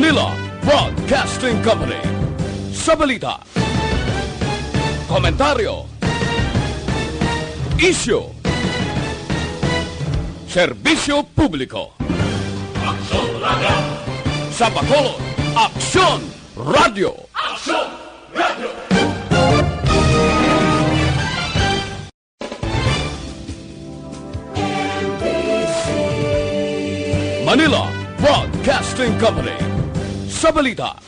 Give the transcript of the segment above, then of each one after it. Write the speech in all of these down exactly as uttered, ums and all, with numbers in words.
Manila Broadcasting Company. Sa balita, komentaryo, isyu, serbisyo publiko. Aksyon Radio. Sa Bacolod, Aksyon Radio. Aksyon Radio. Manila Broadcasting Company. Sa balita,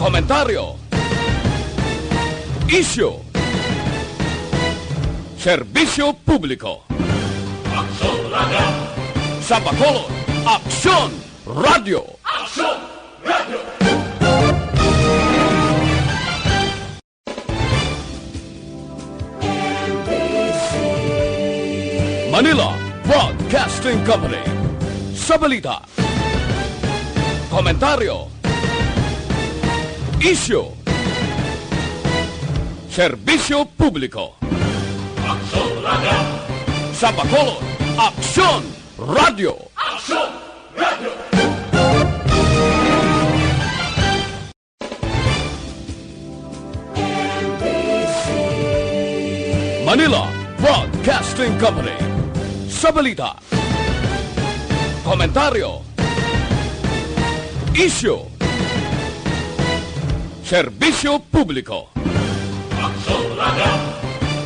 komentaryo, isyu, serbisyo publiko. Aksyon Radio. Sa Bacolod, Aksyon Radio. Aksyon Radio. Manila Broadcasting Company. Sa balita, komentaryo, isyu, serbisyo publiko. Aksyon Radio. Sa Bacolod, Aksyon Radio. Aksyon Radio. Manila Broadcasting Company. Sa balita, komentaryo, isyu, serbisyo publiko. Aksyon Radio.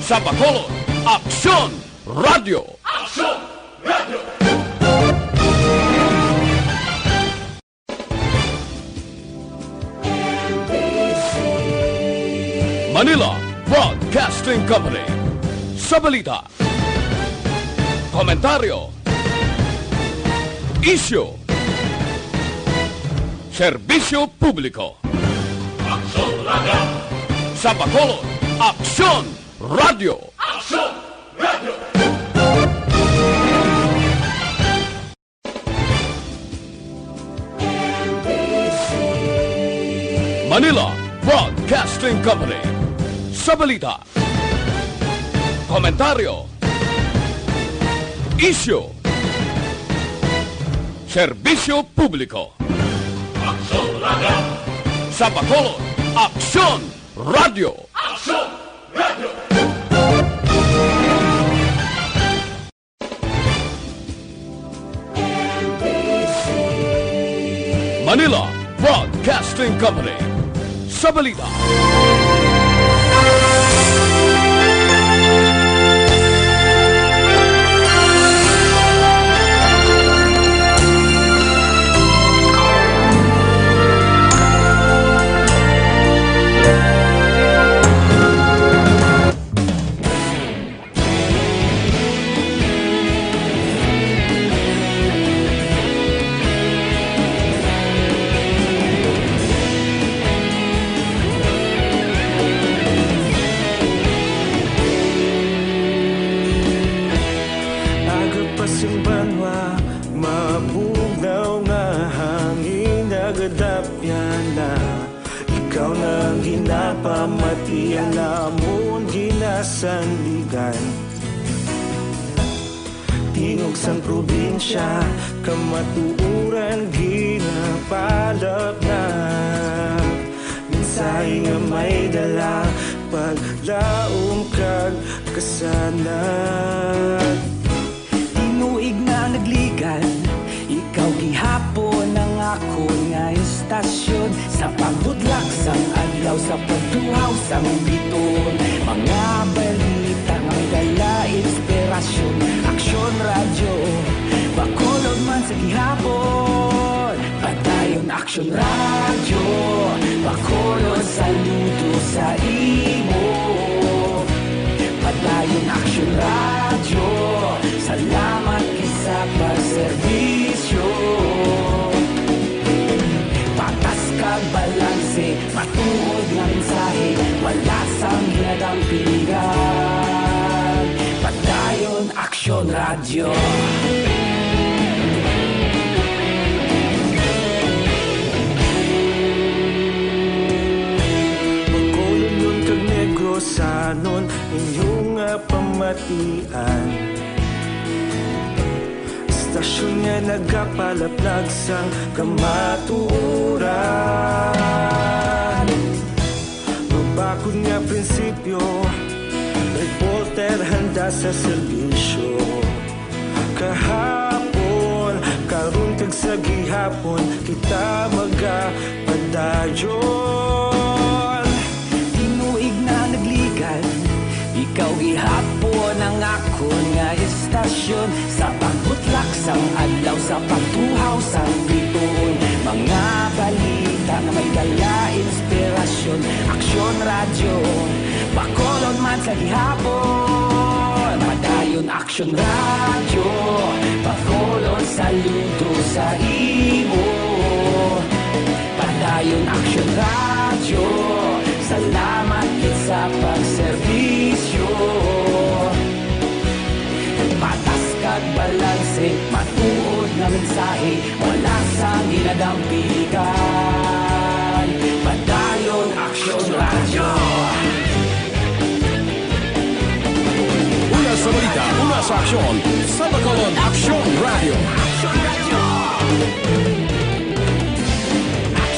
Sa Bacolod, Aksyon Radio. Aksyon Radio. Manila Broadcasting Company. Sa balita, komentaryo, isyu, serbisyo publiko. Aksyon Radio. Sa Bacolod, Aksyon Radio. Aksyon Radio. Manila Broadcasting Company. Sa balita, komentaryo, isyu, serbisyo publiko. Aksyon Radio. Sa Bacolod, Aksyon Radio. Aksyon Radio. Manila Broadcasting Company. Sa balita, Aga pa sing banwa, mabugnaw nga hangin nagadapyan na. Ikaw na ang ginapamati, ang amon ginasandigan. Tingog sang probinsya, kamatuoran ginapalapnap. Mensahe nga may dala, paglaom kag kasanag. Tinuig na nagligan, ikaw gihapon ang akon nga istasyon. Sa pagbutlak sang adlaw, sa pagtuhaw sang biton, mga balita nga may dala inspirasyon. Aksyon Radyo, Bacolod man sa gihapon. Padayon Aksyon Radyo, Bacolod, saludo sa imo. Padayon Aksyon Radyo, salamat gid sa pagserbisyo. Patas kag balanse, matuod nga mensahe, wala sang ginadampingan. Padayon Aksyon Radyo. Bacolodnon kag Negrosanon, inyo nga pamatian. Aksyon nga nagapalaplag sang kamatuoran. Mabakod nga prinsipyo, reporter handa sa serbisyo. Kahapon, karon kag sa gihapon, kita magapadayon. Tinuig na nagligad, ikaw gihapon ang akon nga istasyon. Sa pagbutlak sang adlaw, sa pagtuhaw sang bituon, mga balita nga may dala inspirasyon. Aksyon Radyo, Bacolod man sa gihapon. Padayon Aksyon Radyo, Bacolod, saludo sa imo. Padayon Aksyon Radyo, salamat gid sa pagserbisyo. Patas kag balanse, matuod nga mensahe, wala sang ginadampigan. Padayon Aksyon Radyo. Una sa balita, una sa aksyon, sa Bacolod Aksyon Radyo.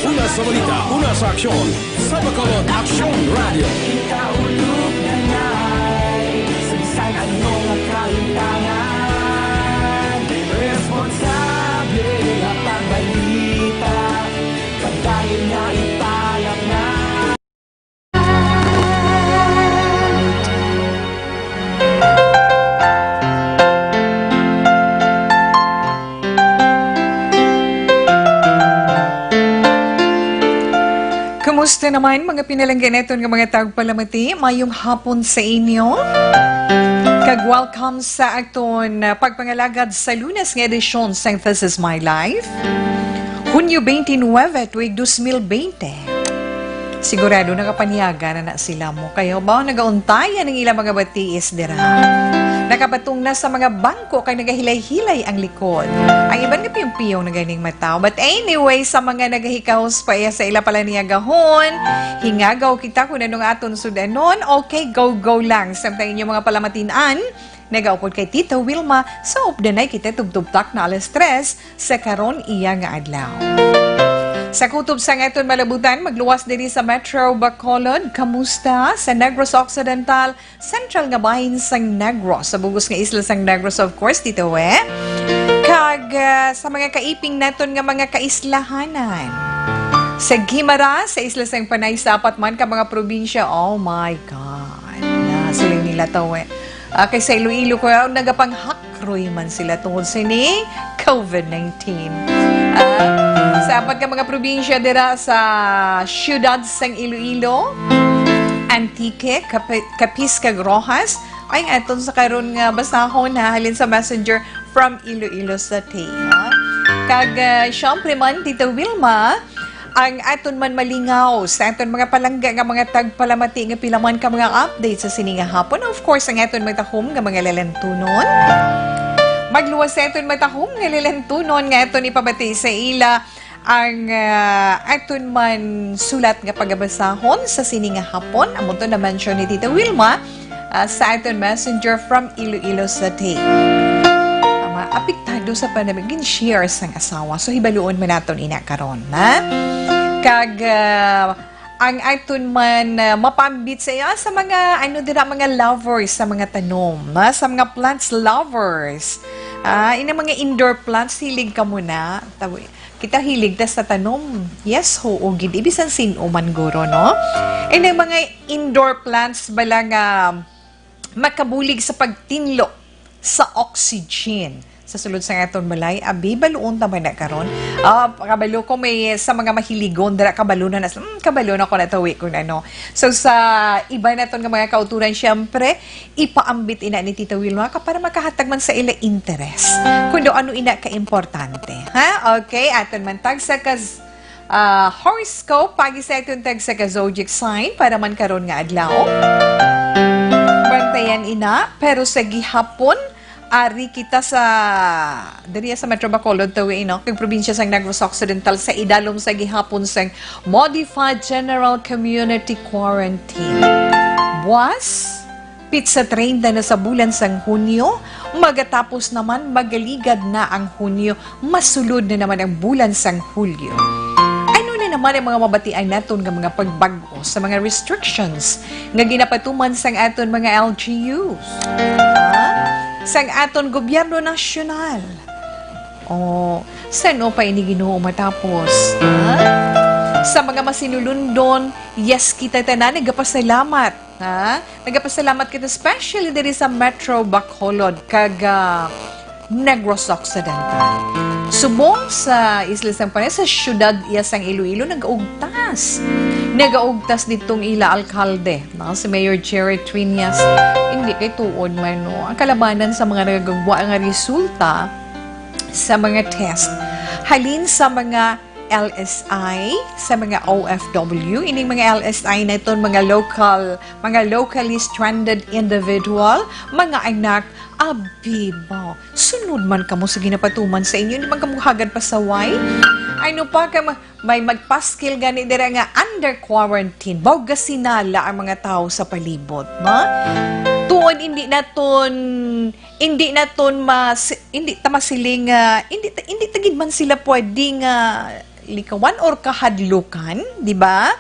Una sa balita, una sa aksyon, sa Bacolod Aksyon Radyo. Kita ulog na ngay, sa bisan ano nga kalimtangan, responsable nga pagbalita, kadayon nga ipalaplag. Kumusta naman, mga pinalangga naton nga mga tagpalamati? Mayong hapon sa inyo. Kag welcome sa aton, ah, pagpangalagad sa Lunes nga edisyon sang This Is My Life. Hunyo twenty-nine, tuig dos mil bente. Sigurado nakapanyaga na na sila mo. Kaya ba, nagauntayan ang ilang mga batiis dira. Nakabaton na sa mga bangko kay nagahilay-hilay ang likod. Ang iban nga piyong-piyong na ganing mata. But anyway, sa mga nagahikahos pa iya sa ila palaniyagahon, hingagaw kita kung anong aton sudanon. Okay, go, go lang. Samtang inyo mga palamatinan, nagaupod kay Tita Wilma, sa updanay kita tubtubtak na alas tres sa karon iya nga adlaw. Sa kutob sang aton malabutan, magluwas diri sa Metro Bacolod, kamusta? Sa Negros Occidental, sentral nga bahin sang Negros, sa bug-os nga isla sang Negros, of course, Tita We. Kag, ah, sa mga kaiping naton nga mga kaislahanan. Sa Guimaras, sa isla sang Panay, sa apat man ka mga probinsya, oh my God. Na, siling nila to, eh. Ah, kay sa Iloilo ko, ah, nagapanghakroy man sila tungod sini COVID nineteen. Ah, sa apat ka mga probinsya dira sa siyudad sang Iloilo, Antique, Capi-, Capiz, kag Roxas, ay aton sa karon nga basahon, ha, halin sa Messenger from Iloilo City, ha? Kag, ah, syempre man, Tita Wilma, ang aton man malingaw sa aton mga palangga nga mga tagpalamati nga pila man ka mga update sa sini nga hapon. Of course, ang aton matahom nga mga lalantunon. Magluwas sa aton matahom nga lalantunon nga aton ipabati sa ila ang, ah, aton man sulat nga pagabasahon sa sini nga hapon. Amo to na-mention ni Tita Wilma, ah, sa aton messenger from Iloilo City. Ang mga apektado sa pandemic, gin-share sang asawa. So, hibaluon man naton ina karon, ha? Kag, ah, ang aton man, ah, mapambit sa iya sa mga, ano dira, mga lovers sa mga tanom, ha? Sa mga plants lovers. Ah, ina mga indoor plants, hilig ka muna. Tawi-, kita hilig ta sa tanom. Yes, oo, gid. Ibisan sin-o man guro, no? And ang mga indoor plants bala nga makabulig sa pagtinlo sa oxygen sa sulod sang aton balay. Abi, baluon ta man na karon. Ah, kabalo ko may sa mga mahiligon, dira kabalo na nas-, mm, kabalo na ko natawi kung ano. So, sa iba naton nga mga kauturan, syempre, ipaambit ina ni Tita Wilma ka para makahatag man sa ila interes. Kung do ano ina ka importante. Ha? Okay, aton man tag sa kas-, ah, horoscope, pagi sa aton tag sa ka zodiac sign, para man karon nga adlaw. Bantayan ina, pero sa gihapon, ari kita sa, diri sa Metro Bacolod, tawi, no? Kag probinsya sang Negros Occidental, sa idalom sa gihapon sang Modified General Community Quarantine. Buwas, pitsa treinta na sa bulan sang Hunyo, Magatapos naman, magaligad na ang Hunyo, masulod na naman ang bulan sang Hulyo. Ano na naman ang mga mabatian naton nga mga pagbag-o sa mga restrictions nga ginapatuman sang aton mga L G Us? Ha? Sang aton gobyerno nasyonal? O, san-o pa ini, Ginoo, matapos? Ha? Sa mga masinulundon, yes, kita tanan nagapasalamat. Ha? Nagapasalamat kita, especially diri sa Metro Bacolod kag, ah, Negros Occidental. Subong sa isla sang Panay, sa siyudad iya sang Iloilo, nagaugtas. Nagaugtas ditong ila alkalde, no? Si Mayor Jerry Triñas. Hindi kay tuod man, no? Ang kalabanan sa mga nagagwa nga resulta sa mga test halin sa mga L S I, sa mga O F W, ining mga L S I na iton, mga local, mga locally stranded individual, mga anak, abi ba, sunod man kamo sa ginapatuman sa inyo, hindi man kamo hagad pasaway. Ano pa, kay ma-, may magpaskil gani dira nga under quarantine, baw gasinala ang mga tawo sa palibot, no? Tuod, hindi naton, hindi naton mas, hindi ta masiling nga, hindi ta, hindi ta gid man sila pwede nga likawan or kahadlukan, di ba?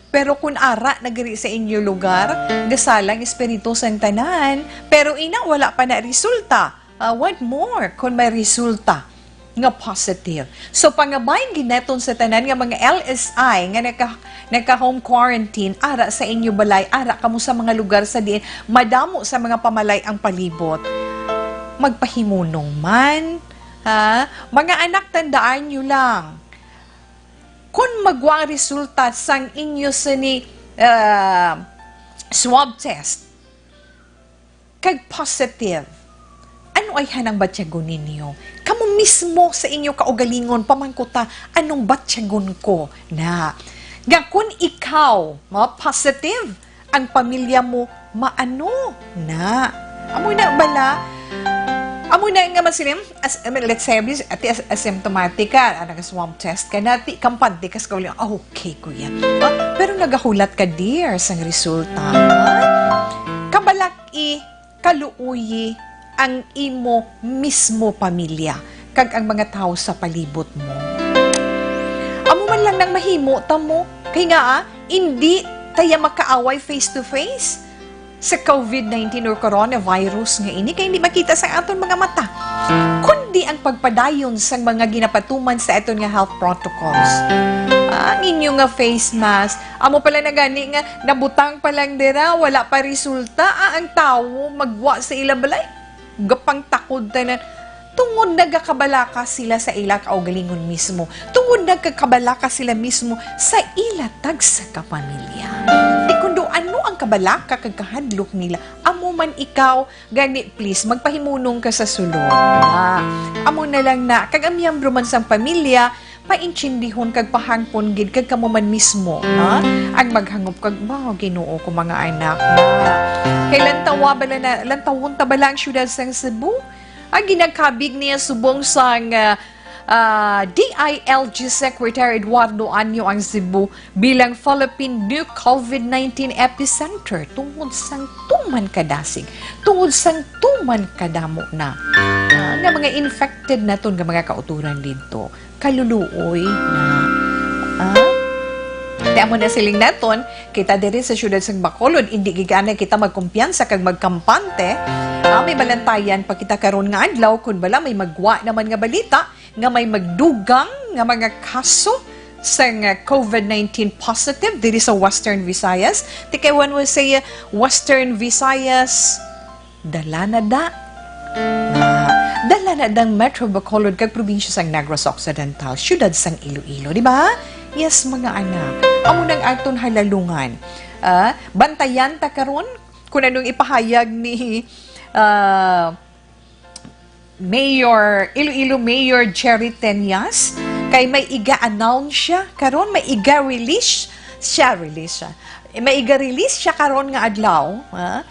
Pero kun ara na giri sa inyo lugar, gasala ang espiritu sang tanan, pero ina, wala pa na resulta. Ah, what more kun may resulta nga positive? So, pangabay gid naton sa tanan nga mga L S I nga naka-, naka-home quarantine ara sa inyo balay, ara kamo sa mga lugar sa diin madamo sa mga pamalay ang palibot. Magpahimunong man, ha? Mga anak, tandaan nyo lang, kun magwa ang resulta sang inyo sini, ah, swab test, kag positive, ano ay hanang batyagon ninyo? Kamo mismo sa inyo kaugalingon, pamangkuta, "Anong batyagon ko na?" Nga kun ikaw, ma, positive, ang pamilya mo, maano na? Amo na bala? Amo na nga masiling, as, I mean, let's say, as, as, asymptomatic ka, ah, nag-swab test ka na, ti, kampante ka sa kaugalingon, "Ah, okay, kuya." Ah, pero nagahulat ka, dear, sang resulta. Kabalak-i, kaluoyi ang imo mismo pamilya kag ang mga tawo sa palibot mo. Amo man lang nang mahimo ta mo, kay nga, ah, indi ta ya makaaway face to face sa covid nineteen or coronavirus nga ini, kay hindi makita sang aton mga mata, kundi ang pagpadayon sang mga ginapatuman sa aton nga health protocols. Ah, ang inyo nga face mask, amo pala na gani nga nabutang pa lang dira, wala pa resulta, ah, ang tawo magwa sa ila balay, gapangtakod tanan. Tungod nagakabalaka sila sa ila kaugalingon mismo, tungod nagakabalaka sila mismo sa ila tagsa ka pamilya. Di kundo ano ang kabalaka kag kahadlok nila, amo man ikaw, gani, please, magpahimunong ka sa sulod. Ah, amo na lang na, kag ang miyembro man sang pamilya, paintindihon kag pahangpon gid, kag kamo man mismo, ha, ang maghangop kag, "Ba, Ginoo ko, mga anak, na, kay lantawa bala na, lantawon ta bala ang siyudad sang Cebu?" Ang ginakabig niya subong sang, ah, ah, D I L G Secretary Eduardo Anyo ang Cebu bilang Philippine new covid nineteen epicenter tungod sang tuman kadasig, tungod sang tuman kadamo na, ah, nga mga infected naton nga mga kautoran didto. Kaluluoy na. Ah? Kaya mo na siling naton, kita diri sa siyudad sang Bacolod, indi gid anay kita magkumpiyansa kag magkampante. Ah, may balantayan pa kita karon nga adlaw kun bala may magwa naman nga balita nga may magdugang nga mga kaso sang covid nineteen positive diri sa Western Visayas. Ti kay when we say Western Visayas, dala na da. Na, dala na dang Metro Bacolod kag probinsya sang Negros Occidental, siyudad sang Iloilo, di ba? Yes, mga anak. Amo nang aton halalungan. Ah, bantayan ta karon kung anong ipahayag ni, ah, Mayor, Iloilo Mayor Jerry Tenyas, kay may iga-announce siya karon, may iga-release siya, release siya. May iga-release siya karon nga adlaw, ha?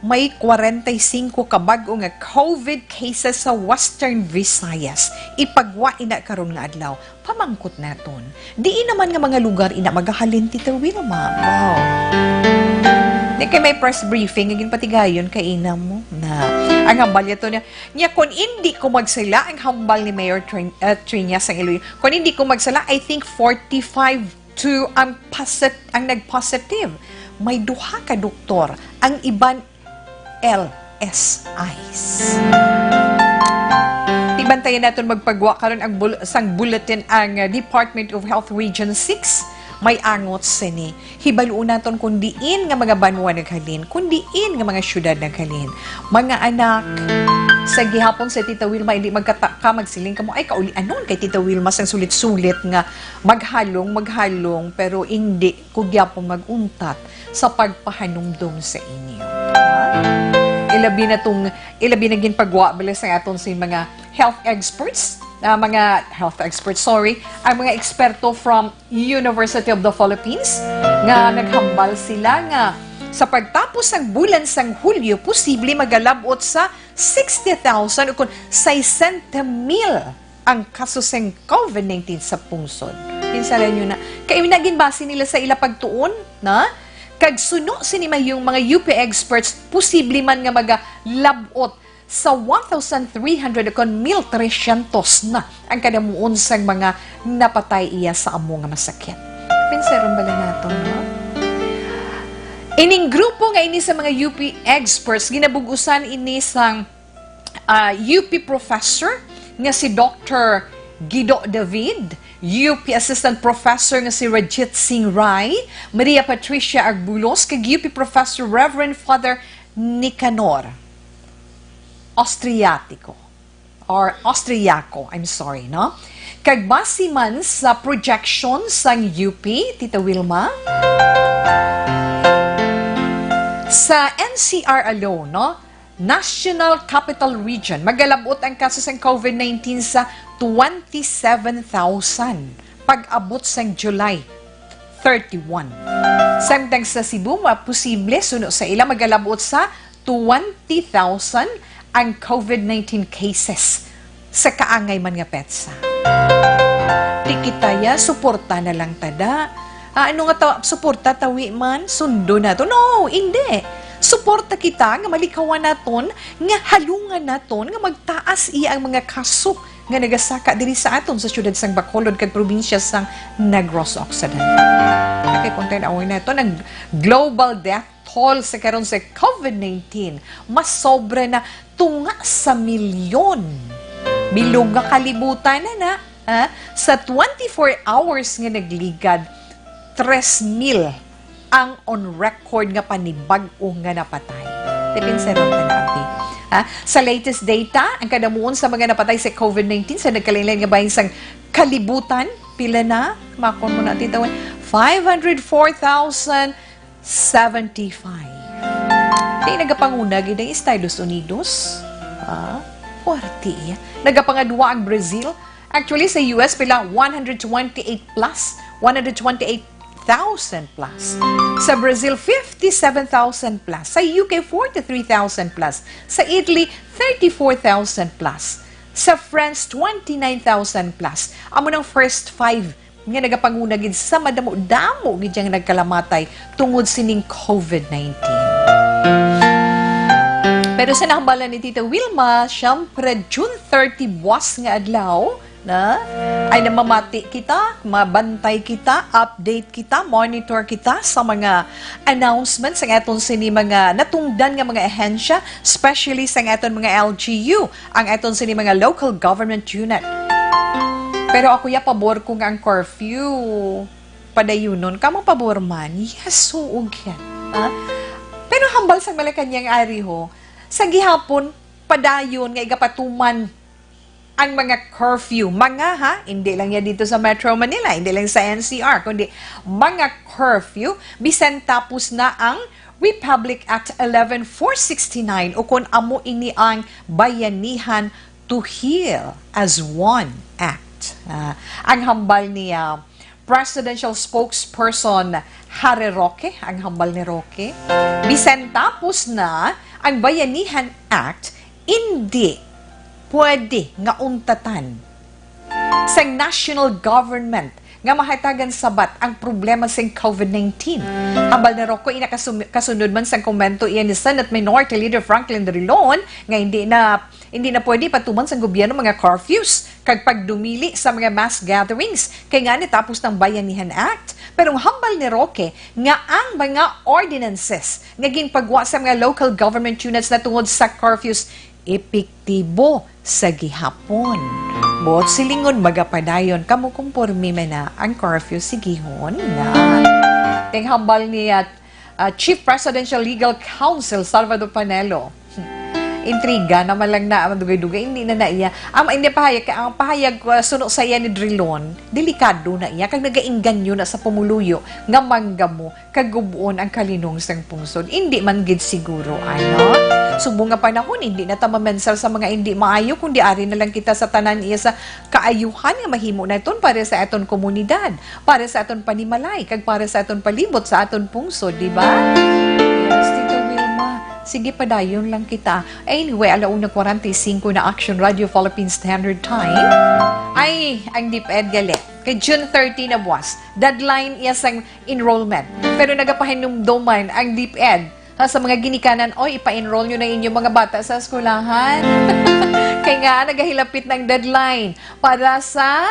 May kwarenta y singko ka bag-o nga covid cases sa Western Visayas. Ipagwa ina karon nga adlaw. Pamangkot naton, diin naman nga mga lugar ina magahalin, Tita Wilma? Wow. Di kay may press briefing, nga ginpatigayon kay ina mo na. Ang hambal niya to niya, niya, "Kung hindi ko magsala," ang hambal ni Mayor Trin-, uh, Triñas ang Iloilo, "Kung hindi ko magsala, I think forty-five to ang posit-, ang nag-positive. May duha ka doktor, ang iban L S Is." Di bantayan naton magpagwa karon ang bul-, sang bulletin ang, uh, Department of Health Region six. May angot sini. Hibaluon naton kung diin nga mga banwa naghalin, kung diin nga mga syudad naghalin. Mga anak, sa gihapon sa Tita Wilma, hindi magkataka, magsiling kamo, "Ay, kaulianon kay Tita Wilma sang sulit-sulit nga maghalong, maghalong," pero hindi ko gyapon mag-untat sa pagpahanumdom sa inyo. Ha? Ilabi na tong, ilabi na ginpagwa bala sa aton sa mga health experts, ah, mga health experts, sorry, ang mga eksperto from University of the Philippines nga naghambal sila nga sa pagtapos sang bulan sang Hulyo, posible magalabot sa sixty thousand o kon sesenta mil ang kaso sang COVID nineteen sa pungsod. Pinsaran nyo na. Kay naging base nila sa ila pagtuon, na? Kag suno sini mayong mga U P experts, posible man nga magalabot sa one thousand three hundred kon mil tresyentos na ang kadamuon sang mga napatay iya sa amo nga masakit. Pinsaron bala nato, no? Ining grupo nga ini sa mga U P experts, ginabug-usan ini sang, ah, U P professor nga si Doctor Guido David, U P Assistant Professor nga si Rajit Singh Rai, Maria Patricia Agbulos, kag U P Professor Reverend Father Nicanor Austriatico, or Austriaco, I'm sorry, no? Kag base man sa projection sang U P, Tita Wilma, sa N C R alone, no? National Capital Region, magalabot ang kaso sang COVID nineteen sa twenty-seven thousand pag-abot sang July thirty-one. Samtang sa Cebu, maposible suno sa ila magalabot sa twenty thousand ang COVID nineteen cases sa kaangay man nga petsa. Di kita ya, suporta na lang tada. Ah, ano nga ta-, suporta tawi man, sundo nato. No, hindi. Suporta kita nga malikawan naton, nga halungan naton, nga magtaas iya ang mga kaso nga nagasaka diri sa aton sa siyudad sang Bacolod kag probinsya sang Negros Occidental. Okay, kung tan-awon naton ang global death toll sa karon sa COVID nineteen, mas sobra na tunga sa milyon. Bilog nga kalibutan na na, ha? Sa twenty-four hours nga nagligad, tres mil ang on record nga panibag-o nga napatay. Depende sa ron na nabi. Ha? Sa latest data, ang kadamuon sa mga napatay sa COVID nineteen sa nagkalain-lain nga bahin sang kalibutan, pila na? Makon mo na, Tita Wen. Five hundred four thousand seventy-five. Di nagapanguna gid ang Estados Unidos. Ah, puwerte iya. Nagapangadua ang Brazil. Actually, sa U S, pila? One hundred twenty-eight plus. One hundred twenty-eight thousand plus. Sa Brazil, fifty-seven thousand plus. Sa U K, forty-three thousand plus. Sa Italy, thirty-four thousand plus. Sa France, twenty-nine thousand plus. Amo nang first five nga nagapanguna gid sa madamo-damo gid yang nagkalamatay tungod sining COVID nineteen. Pero sa nahambalan ni Tita Wilma, siyempre, June thirty, buwas nga adlaw, na, ay namamati kita, mabantay kita, update kita, monitor kita sa mga announcements ang aton sini mga natungdan nga mga ahensya, especially sa aton mga L G U, ang aton sini mga local government unit. Pero ako ya pabor ko nga ang curfew padayunon. Kamo pabor man? Yes, huog yan. Ha? Pero hambal sa Malacañang ari ho, sa gihapon, padayon nga igapatuman ang mga curfew. Mga, ha? Hindi lang yan dito sa Metro Manila, hindi lang sa N C R, kundi mga curfew, bisan tapos na ang Republic Act eleven four sixty-nine, o kung amo ini ang Bayanihan to Heal as One Act. Ah, ang hambal niya, Presidential Spokesperson Harry Roque, ang hambal ni Roque, bisan tapos na ang Bayanihan Act, hindi pwede nga untatan sang national government nga mahatagan sabat ang problema sing COVID nineteen. Hambal ni Roque, ina kasum-, kasunod man sang komento iya ni Senate Minority Leader Franklin Drilon nga hindi na, hindi na pwede patuman sang gobyerno mga curfews kag pagdumili sa mga mass gatherings kay nga natapos ng Bayanihan Act. Pero ang hambal ni Roque nga ang mga ordinances nga ginpagwa sa mga local government units na tungod sa curfews epektibo sa gihapon. Buot silingon, magapadayon kamo kumporme man na ang curfew, sigihon na. Kay hambal ni, ah, ah, Chief Presidential Legal Counsel Salvador Panelo, intriga naman lang na, ang dugay-dugay, hindi na na iya. Ang, hindi pahayag, ang pahayag, ah, suno sa iya ni Drilon, delikado na iya, kag nagainganyo na sa pumuluyo nga manggamo kag gub-on ang kalinong sang pungsod. Indi man gid siguro, ano? Subong nga panahon, indi na ta mamensar sa mga indi maayo, kundi ari na lang kita sa tanan iya sa kaayuhan nga mahimo naton para sa aton komunidad, para sa aton panimalay, kag para sa aton palibot sa aton pungsod, di ba? Yes, Tito Wilma. Sige, padayon lang kita. Anyway, ala una kwarenta y cinco na Action Radio Philippine Standard Time. Ay, ang DepEd gali. Kay June thirty na buwas. Deadline iya sang enrollment. Pero nagapahinumdom man ang DepEd, ha, sa mga ginikanan, "Oy, ipa-enroll nyo na inyong mga bata sa eskwelahan." Kay nga, nagahilapit na ang deadline para sa,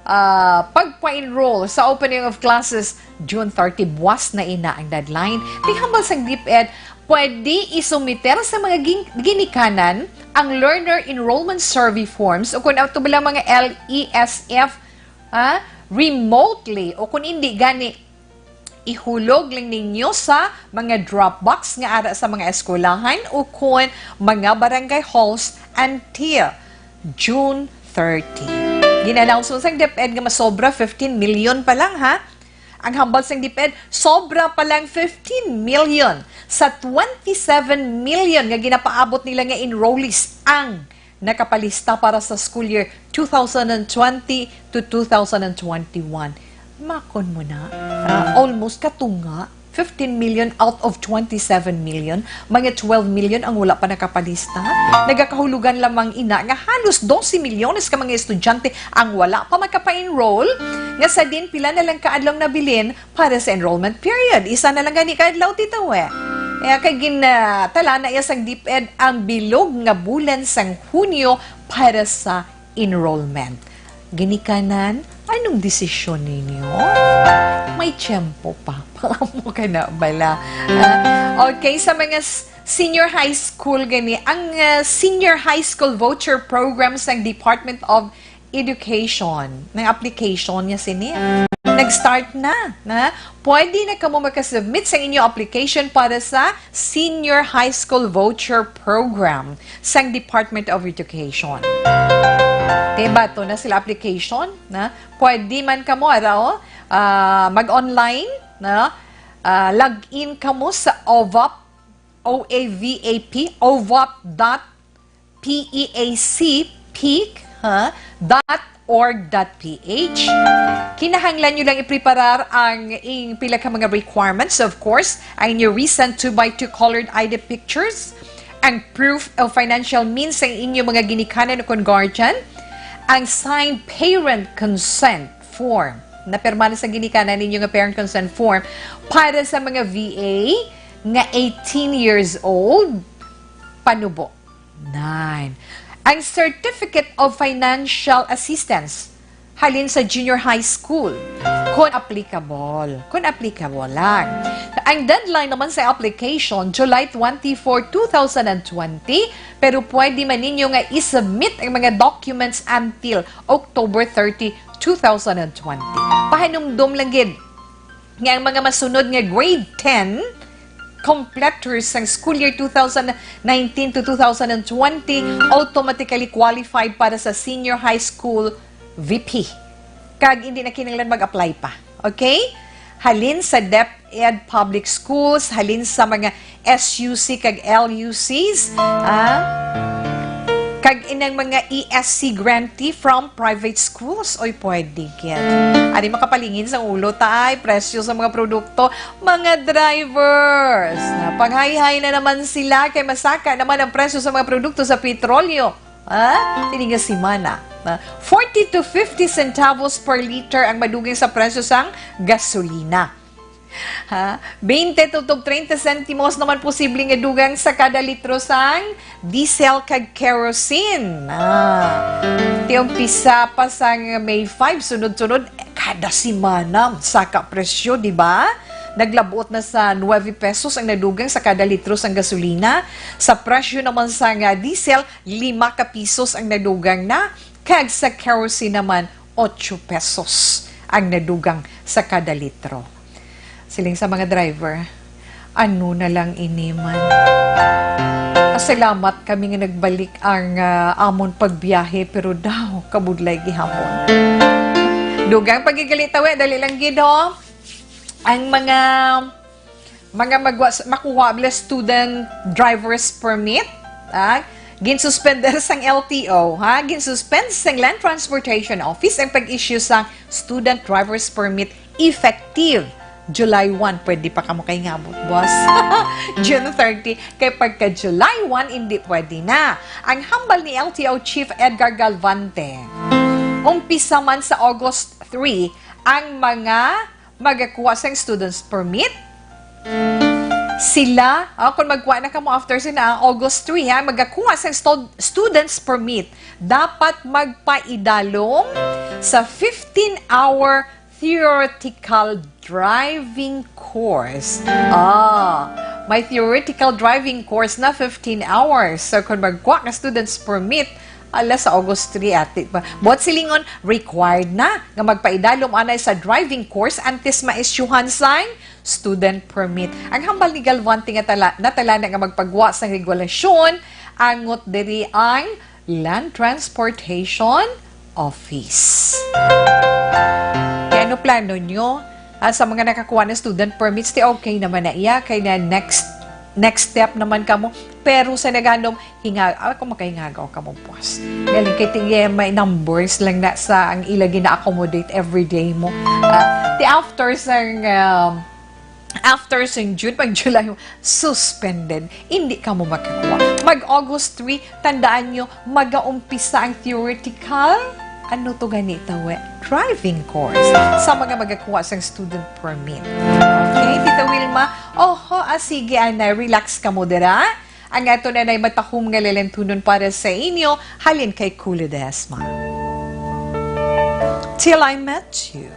ah, pagpa-enroll sa opening of classes, June thirty. Buwas na ina ang deadline. Kay hambal sang DepEd, pwede isumiter sa mga gin-, ginikanan ang Learner Enrollment Survey Forms o kung ato bilang mga L E S F, ah, remotely o kung hindi gani, ihulog lang ninyo sa mga drop box nga ara sa mga eskwelahan o kon mga barangay halls until June thirty. Gin-announce man sang DepEd nga masobra fifteen million pa lang, ha? Ang hambal sang DepEd, sobra pa lang fifteen million sa twenty-seven million nga ginapaabot nila nga enrollees ang nakapalista para sa school year two thousand and twenty to two thousand and twenty-one. Makon mo na, ah, almost katunga, fifteen million out of twenty-seven million, mga twelve million ang wala pa nakapalista. Nagakahulugan lamang ina nga halos doce milyones ka mga estudyante ang wala pa makapa-enroll, nga sa din pila na lang ka adlaw nabilin para sa enrollment period. Isa na lang gani ka adlaw, Tito, eh. Kaya kay gin, ah, tala na iya sang DepEd ang bilog nga bulan sang Hunyo para sa enrollment. Ginikanan, anong desisyon ninyo? May tiyempo pa. Amo ka na bala. Ah, okay, sa mga s-, senior high school gani, ang, ah, senior high school voucher program sang Department of Education, ng application niya sini. Nag-start na, na. Pwede na kamo makasubmit sa inyo application para sa Senior High School Voucher Program sang Department of Education. Diba, to na sila application, na. Pwede man kamo, ara, oh, ah, mag-online, na. Ah, log in kamo sa O V A P, O A V A P, O V A P dot P E A C, peak, ha, dot org dot P H. Kinahanglan nyo lang ipreparar ang ing pila ka mga requirements, of course, ang inyo recent two by two colored I D pictures, ang proof of financial means sa inyo mga ginikanan o kon guardian, ang signed parent consent form, na pirma na sa ginikanan ninyo nga parent consent form para sa mga V A nga eighteen years old panubo. Nine. Ang Certificate of Financial Assistance halin sa junior high school, kung applicable. Kung applicable lang. Ang deadline naman sa application, July twenty-four, two thousand and twenty, pero pwede man ninyo nga isubmit ang mga documents until October thirty, two thousand and twenty. Pahinumdom lang gid nga ang mga masunod nga grade ten completers sang school year two thousand nineteen to two thousand twenty automatically qualified para sa senior high school V P. Kag hindi na kinahanglan mag-apply pa. Okay? Halin sa DepEd Public Schools, halin sa mga S U C kag L U Cs, ah, kag inang mga E S C grantee from private schools. Oy, pwede gid. Ari makapalingin sa ulo ta ay presyo sa mga produkto, mga drivers. Napanghayhay na naman sila kay masaka naman ang presyo sa mga produkto sa petrolyo. Ha? Ini nga semana. Na forty to fifty centavos per liter ang madugang sa presyo sang gasolina. Ha? Twenty to, to treinta sentimos naman posible nga dugang sa kada litro sang diesel kag kerosene. Ah. Ti umpisa pa sang May five, sunod-sunod, kada semana, saka presyo, di ba? Naglabuot na sa nuebe pesos ang nadugang sa kada litro sang gasolina. Sa presyo naman sang, ah, diesel, lima ka pisos ang nadugang na, kag sa kerosene naman, ocho pesos ang nadugang sa kada litro. Siling sa mga driver, "Ano na lang ini man?" Pasalamat kami nga nagbalik ang, ah, amon pagbiyahe, pero daw kabudlay gihapon. Dugang paghigalitawi, dali lang gid, ho. Ang mga, mga magwa-, makuha bala student driver's permit, ha? Ginsuspender sang L T O, ha? Ginsuspend sang Land Transportation Office ang pag-issue sang student driver's permit effective July one. Pwede pa kamo kay ngabot, boss. June thirty. Kay pagka July one, hindi pwede na. Ang hambal ni L T O Chief Edgar Galvante, umpisa man sa August three ang mga magakuha sang student's permit. Sila, oh, kung magkuha na kamo after sina, August three, ha, magakuha sang stud-, student's permit, dapat magpaidalom sa fifteen-hour theoretical driving course. Ah, may theoretical driving course na fifteen hours. So, kung magkuha ka student's permit, ala, sa August three, ati pa. Buot silingon, required na nga magpaidalom anay sa driving course antes maisyuhan sang student permit. Ang hambal ni Galvante nga tala-, natala na nga magpagwa sang regulasyon, angot diri ang Land Transportation Office. Kaya ano plano nyo? Ah, sa mga nakakuha ng student permits, ti okay naman na iya. Kaya na next, next step naman kamo. Pero sa naganom, hinga-, ah, kung makahingagaw ka mo, boss. Galing kay ti, eh, may numbers lang na sa ang ila gina-accommodate everyday mo. Ah, ti after sang, um, after sang June, pag July, suspended. Hindi ka mo makakuha. Mag August three, tandaan nyo, magaumpisa ang theoretical, ano to gani tawag? Driving course sa mga magakuha sang student permit. Okay, Tita Wilma? Oho, ah, sige, anay, relax ka mo dira. Ang ato na nay matahom nga lalentunon para sa inyo, halin kay Kuya Desma. Till I Met You.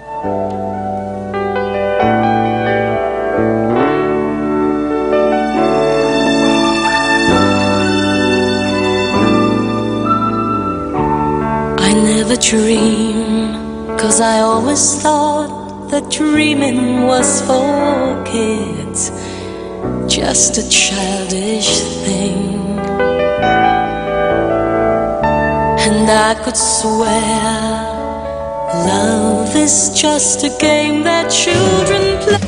I never dream, 'cause I always thought that dreaming was for kids, just a childish thing. And I could swear love is just a game that children play.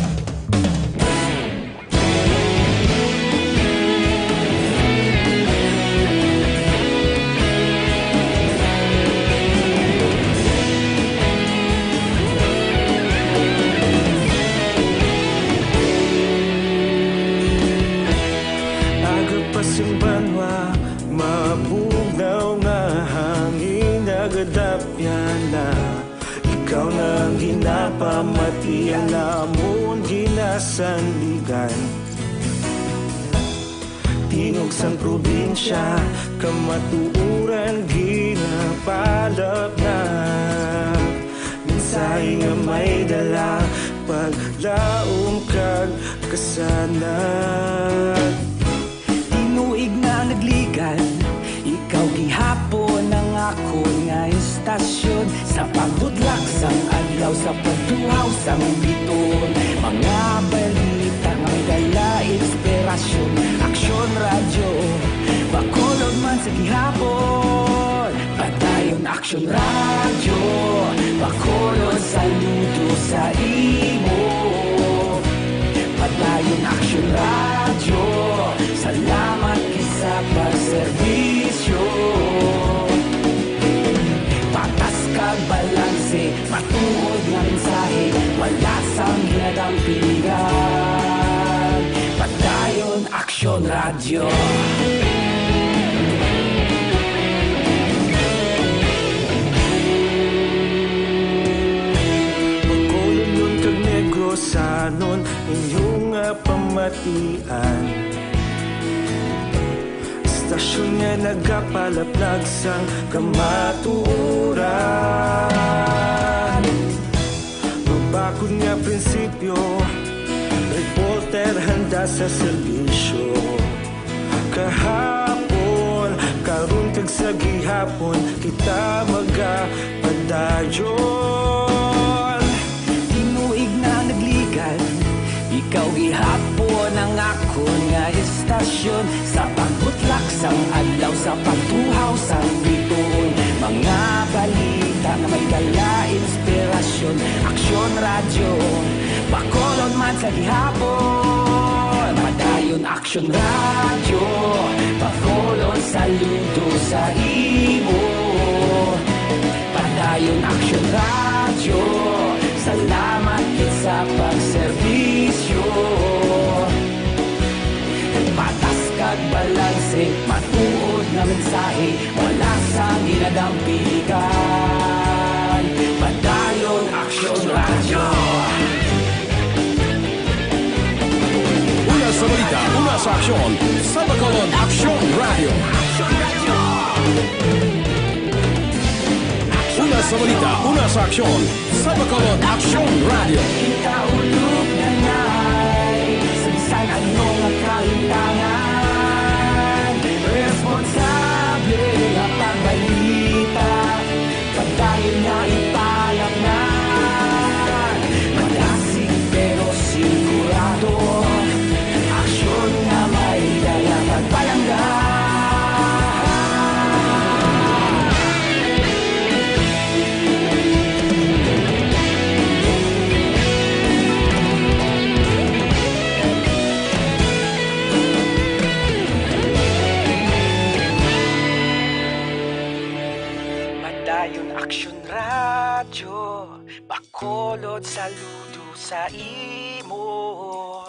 Aga pa sing banwa, mabugnaw nga hangin, nagadapyan na. Ikaw na ang ginapamati, ang amon ginasandigan. Tingog sang probinsya, kamatuoran ginapalapnat. Mensahe nga may dala, paglaom kag kasanag. Tinuig na nagligan, ikaw gihapon ang akon nga istasyon. Sa pagbutlak sang adlaw, sa pagtuhaw sang biton, mga balita nga may dala inspirasyon. Aksyon Radyo, Bacolod man sa gihapon. Padayon Aksyon Radyo, Bacolod, saludo sa imo. Padayon Aksyon Radyo, salamat gid sa pagserbisyo. Patas kag balanse, matuod nga mensahe, wala sang ginadampingan. Padayon Aksyon Radyo. Inyo nga pamatian, istasyon nga nagapalaplag sang kamatuoran. Mabakod nga prinsipyo, reporter handa sa serbisyo. Kahapon, karon kag sa gihapon, kita magapadayon. Tinuig na nagligad, ikaw gihapon ang akon nga istasyon. Sa pagbutlak sang adlaw, sa pagtuhaw sang bituon, mga balita nga may dala inspirasyon. Aksyon Radyo, Bacolod man sa gihapon. Padayon Aksyon Radyo, Bacolod saludo sa imo. Padayon Aksyon Radyo, salamat gid sa pagserbisyo. Patas kag balanse, matuod nga mensahe, wala sang ginadampigan. Padayon Aksyon Radyo. Una sa balita, una sa aksyon, sa Bacolod Aksyon Radyo. Una sa balita, una sa aksyon, sa Bacolod Aksyon Radyo. Kita ulog na ngay, sa bisan ano nga kalimtangan, responsable nga pagbalita. Pagdayon nga ipalangnan, madasig pero sigurado. Aksyon nga may dala pagpalangga. Padayon Aksyon Radyo, Bacolod saludo sa imo.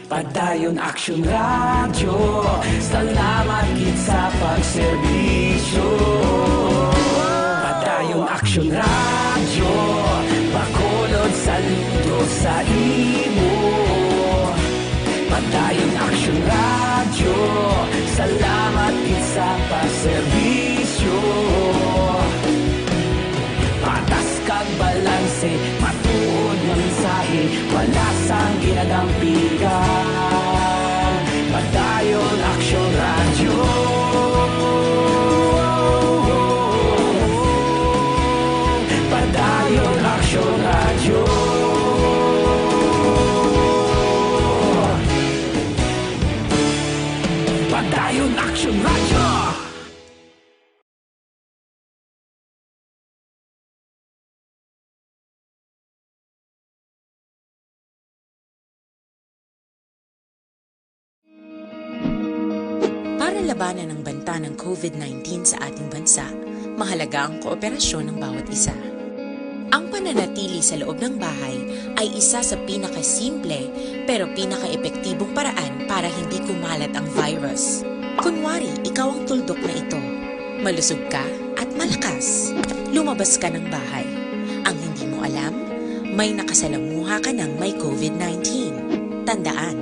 Padayon Aksyon Radyo, salamat gid sa pagserbisyo. Padayon Aksyon Radyo, Bacolod saludo sa imo. Padayon Aksyon Radyo, salamat gid sa pagserbisyo. Patas kag balanse, matuod nga mensahe, wala sang ginadampigan. Padayon Aksyon Radyo. Padayon Aksyon Radyo. Padayon Aksyon Radyo. Para labanan ang banta ng COVID nineteen sa ating bansa, mahalaga ang kooperasyon ng bawat isa. Ang pananatili sa loob ng bahay ay isa sa pinakasimple pero pinakaepektibong paraan para hindi kumalat ang virus. Kunwari, ikaw ang tuldok na ito. Malusog ka at malakas. Lumabas ka ng bahay. Ang hindi mo alam, may nakasalamuha ka ng may COVID nineteen. Tandaan,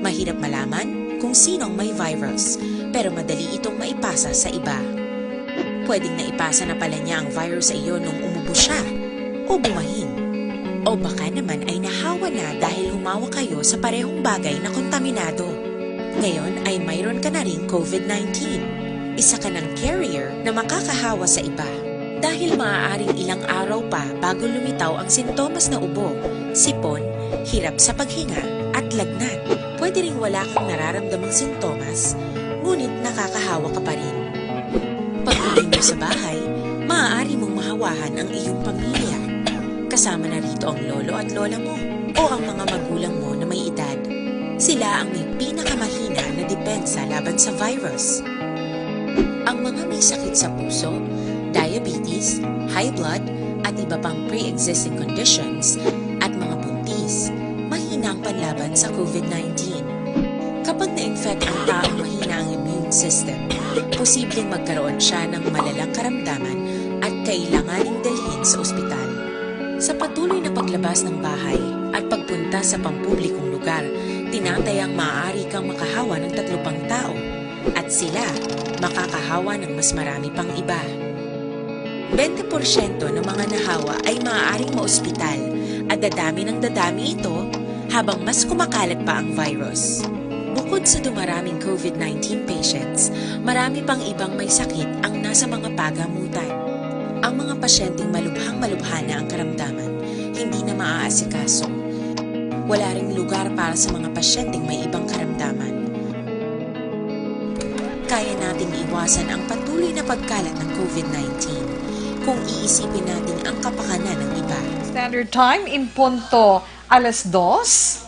mahirap malaman kung sino ang may virus, pero madali itong maipasa sa iba. Pwedeng naipasa na pala niya ang virus sa iyo nung umubo siya o bumahin. O baka naman ay nahawa na dahil humawa kayo sa parehong bagay na kontaminado. Ngayon ay mayroon ka na ring COVID nineteen. Isa ka ng carrier na makakahawa sa iba. Dahil maaaring ilang araw pa bago lumitaw ang sintomas na ubo, sipon, hirap sa paghinga, at lagnat. Pwede ring wala kang nararamdamang sintomas, ngunit nakakahawa ka pa rin. Pag-uwi mo sa bahay, maaari mong mahawahan ang iyong pamilya. Kasama na rito ang lolo at lola mo o ang mga magulang mo na may edad. Sila ang may pinakamahina na depensa laban sa virus. Ang mga may sakit sa puso, diabetes, high blood, at iba pang pre-existing conditions, at mga buntis, mahina ang panlaban sa COVID nineteen. Kapag na-infect ang taong mahina ang immune system, posibleng magkaroon siya ng malalang karamdaman at kailanganing dalhin sa ospital. Sa patuloy na paglabas ng bahay at pagpunta sa pampublikong lugar, tinatayang maaari kang makahawa ng tatlo pang tao at sila makakahawa ng mas marami pang iba. Bente porsyento ng mga nahawa ay maaaring maospital at dadami ng dadami ito habang mas kumakalat pa ang virus. Bukod sa dumaraming COVID nineteen patients, marami pang ibang may sakit ang nasa mga pagamutan. Ang mga pasyenteng malubhang-malubha na ang karamdaman, hindi na maaasikaso. Wala ring lugar para sa mga pasyenteng may ibang karamdaman. Kaya nating iwasan ang patuloy na pagkalat ng COVID nineteen kung iisipin natin ang kapakanan ng iba. Standard Time, in punto alas dos.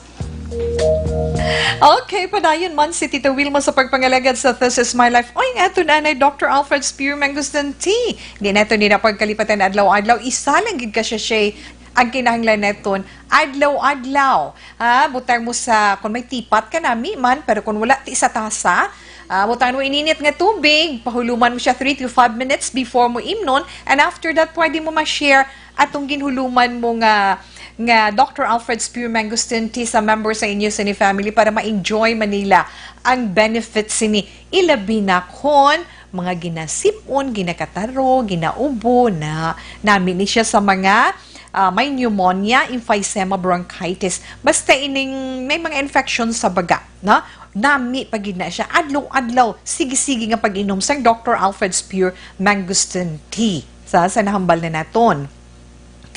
Okay, padayon man si Tita Wilma sa pagpangalagad sa This Is My Life. Oy, nga ato nanay, Doctor Alfred Spear Mangosteen Tea. Di nato ni na pagkalipatan adlaw-adlaw. Isa lang gid ka siya, siya ang kinahanglan naton adlaw-adlaw. Ha, butang mo sa, kung may teapot ka, nami man, pero kung wala, ti sa tasa, ah, butang mo ininit nga tubig, pahuluman mo siya three to five minutes before mo imnon, and after that, pwede mo ma-share atong ginhuluman mo nga, nga Doctor Alfred Spear Mangosteen Tea sa member sa inyo sini family para ma-enjoy man nila ang benefits sini. Ilabi na kon mga ginasipon, ginakataro, ginaubo na nami ni siya sa mga, ah, may pneumonia, emphysema, bronchitis. Basta ining may mga infection sa baga, no? Nami pa gid na siya. Adlaw-adlaw, sige-sige nga pag-inom sang Doctor Alfred's Pure Mangosteen Tea. Sa, sa nahambal na naton.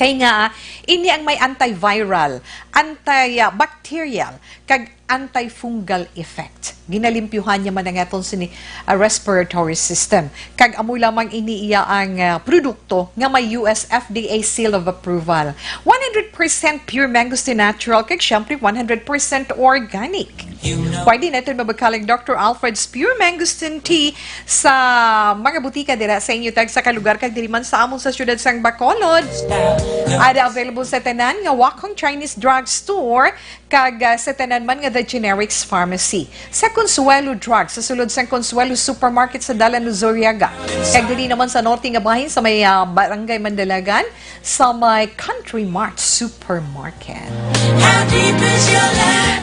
Kay nga, ini ang may antiviral, antibacterial, kag antifungal effect. Ginalimpyuhan niya man ang aton sini, ah, respiratory system. Kag amo lamang ini iya ang, ah, produkto nga may U S F D A seal of approval. One hundred percent pure mangosteen natural, kag syempre one hundred percent organic. Pwede naton mabakal ang Doctor Alfred's Pure Mangosteen Tea sa mga butika dira sa inyo tagsa ka lugar, kag diri man sa amon sa siyudad sang Bacolod. Ada available sa tanan nga Wakhong Chinese Drug Store, kag, ah, sa tanan man nga The Generics Pharmacy. Sa Consuelo Drug, sa sulod sang Consuelo Supermarket sa Dalan Luzuriaga. Kag diri naman sa norte nga bahin sa may, ah, Barangay Mandalagan, sa may Country Mart Supermarket.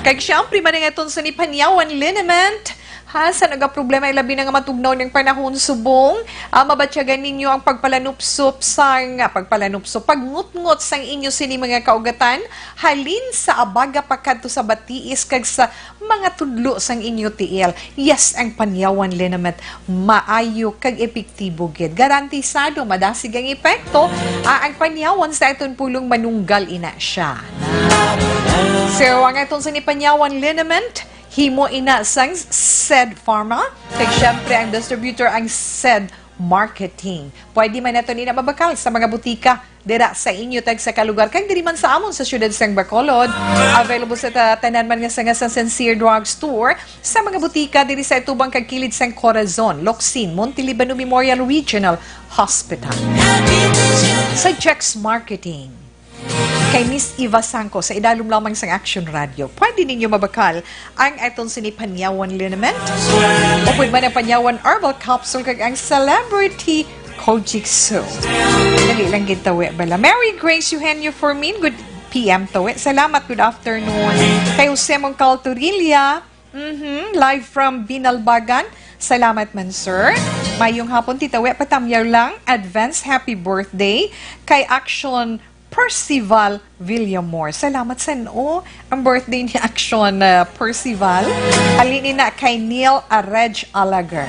Kag syempre, man ang aton sa ni Panyawan Liniment. Ha, sa nagaproblema, ilabi na nga matugnaw ning panahon subong, ah, mabatyagan ninyo ang pagpalanupsop sang, ah, pagpalanupsop, pagngutngot sang inyo sini mga kaugatan, halin sa abaga pakadto sa batiis kag sa mga tudlo sang inyo tiil. Yes, ang Panyawan Liniment maayo kag epektibo gid. Garantisado madasig ang epekto, ah, ang Panyawan sa aton pulong manunggal ina siya. So, ang aton sa ni Panyawan Liniment, himo ina sang Sed Pharma, kag syempre ang distributor ang Sed Marketing. Pwede man naton ina mabakal sa mga butika dira sa inyo tagsa ka lugar, kag diri man sa amon sa siyudad sang Bacolod. Available sa ta-, tanan man nga sanga sang Sincere Drug Store, sa mga butika diri sa atubang kag kilid sang Corazon, Locsin, Monte Libano Memorial Regional Hospital. Sa Jex Marketing, kay Miss Eva Sangco sa idalom lamang sang Action Radio. Pwede ninyo mabakal ang aton sini Panyawan Liniment, o pwede man ang Panyawan Herbal Capsule kag ang Celebrity Kojic Soap. Dali lang gid tawi bala. Mary Grace Eugenio Fermin, good P M tawi. Salamat, good afternoon. Kay Jose Mongcal Torilla, mhm, live from Binalbagan. Salamat man, sir. Mayong hapon, Tita We, patamyaw lang. Advance happy birthday kay Action Percival Villamor. Salamat, san-o. Ang birthday ni Action, uh, Percival. Halin ina kay Neil Arej Alagar.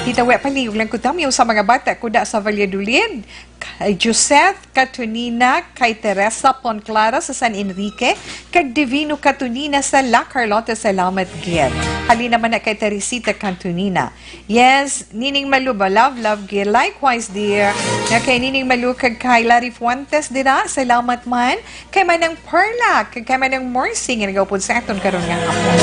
Tita We, palihog lang ko tamyaw sa mga bata ko da sa Valladolid. Kay Joseph Catunina, kay Teresa Ponclara sa San Enrique, kag Divino Catunina sa La Carlota. Salamat gid. Halin naman na kay Teresita Catunina. Yes, Nining Malu ba? Love, love, gid. Likewise, dear. Nga kay Nining Malu kag kay Larry Fuentes dira. Salamat man. Kay Manang Perla, kag kay Manang Mercy nga nagaupod sa aton karon nga hapon.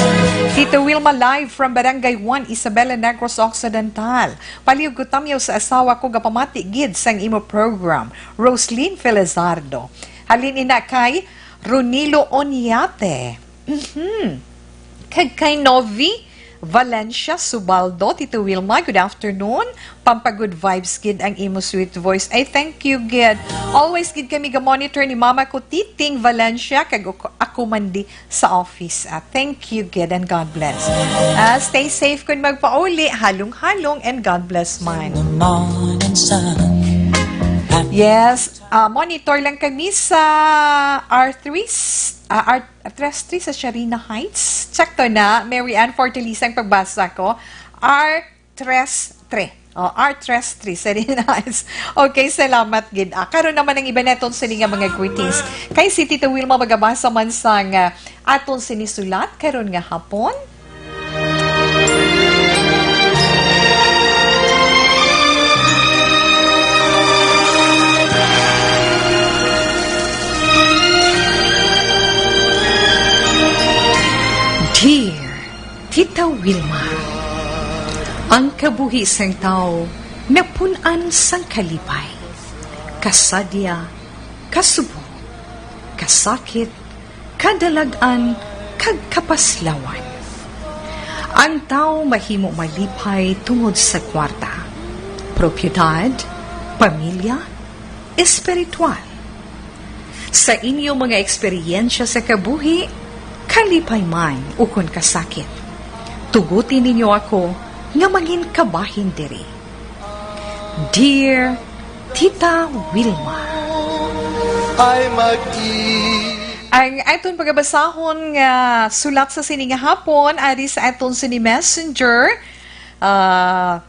Tito Wilma live from Barangay One, Isabela, Negros Occidental. Palihog ko tamyaw sa asawa ko, gapamati gid sang imo program. Roslyn Felizardo. Halin ina kay Ronilo Onyate. Mhm. Kag kay Novi Valencia Subaldo, Tito Wilma, good afternoon. Pampagood vibes gid ang imo sweet voice. I thank you gid. Always gid kami ga-monitor ni Mama ko, Titing Valencia, kag ako, ako man di sa office. Ah, thank you gid and God bless. Ah, stay safe kun magpauli. Halong-halong and God bless man. Yes, ah, monitor lang kami sa R three, ah, R Tres tres sa Sharina Heights. Check to na. Mary Ann Fortaleza ang pagbasa ko. R tres tres. Oh, R tres tres, Sharina Heights. Okay, salamat gid. Ah, karon naman ang iban naton sini nga mga greetings. Kay si Tito Wilma magabasa man sang, ah, aton sini sulat karon nga hapon. Dear Tita Wilma, ang kabuhi sang tawo napun-an sang kalipay, kasadya, kasubo, kasakit, kadalag-an, kag kapaslawan. Ang tawo mahimo malipay tungod sa kwarta, propiedad, pamilya, espiritual. Sa inyo mga eksperyensya sa kabuhi, kalipay man ukon kasakit, tuguti ninyo ako nga mangin kabahin diri. Dear Tita Wilma. Ay mag Ang aton pagabasahon nga sulat sa sini nga hapon, ari sa aton sini messenger, ah,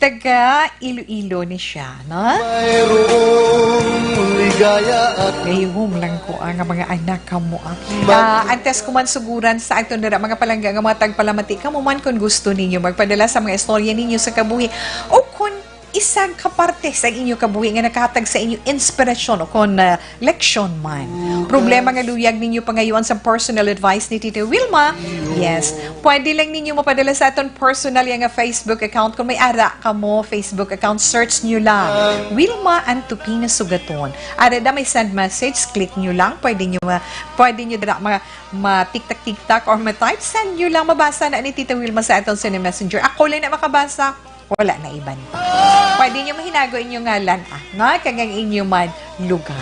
taga Iloilo ni siya, no? Mayroong ligaya at Gayuhom lang ko, ah, nga mga anak kamo, ah. Ah, antes ko man suguran sa aton dira, mga palangga nga mga tagpalamati, kamo man, kung gusto ninyo magpadala sa mga istorya ninyo sa kabuhi, o kung isang kaparte sa inyo kabuhi nga nakahatag sa inyo inspirasyon o kon, ah, leksyon man. Problema nga luyag ninyo pangayuan sa personal advice ni Tita Wilma, yes, pwede lang ninyo mapadala sa aton personal nga Facebook account. Kung may ara kamo Facebook account, search nyo lang Wilma Antupina Sugaton. Ara da may send message, click nyo lang. Pwede nyo ma-, pwede nyo dira ma-, ma-tiktak-tiktak or ma-type. Send nyo lang, mabasa na ni Tita Wilma sa aton sa messenger. Ako lang na makabasa. Wala na iban pa. Pwede nyo mahinago inyo ngalan, ah, nga kag ang inyo man lugar.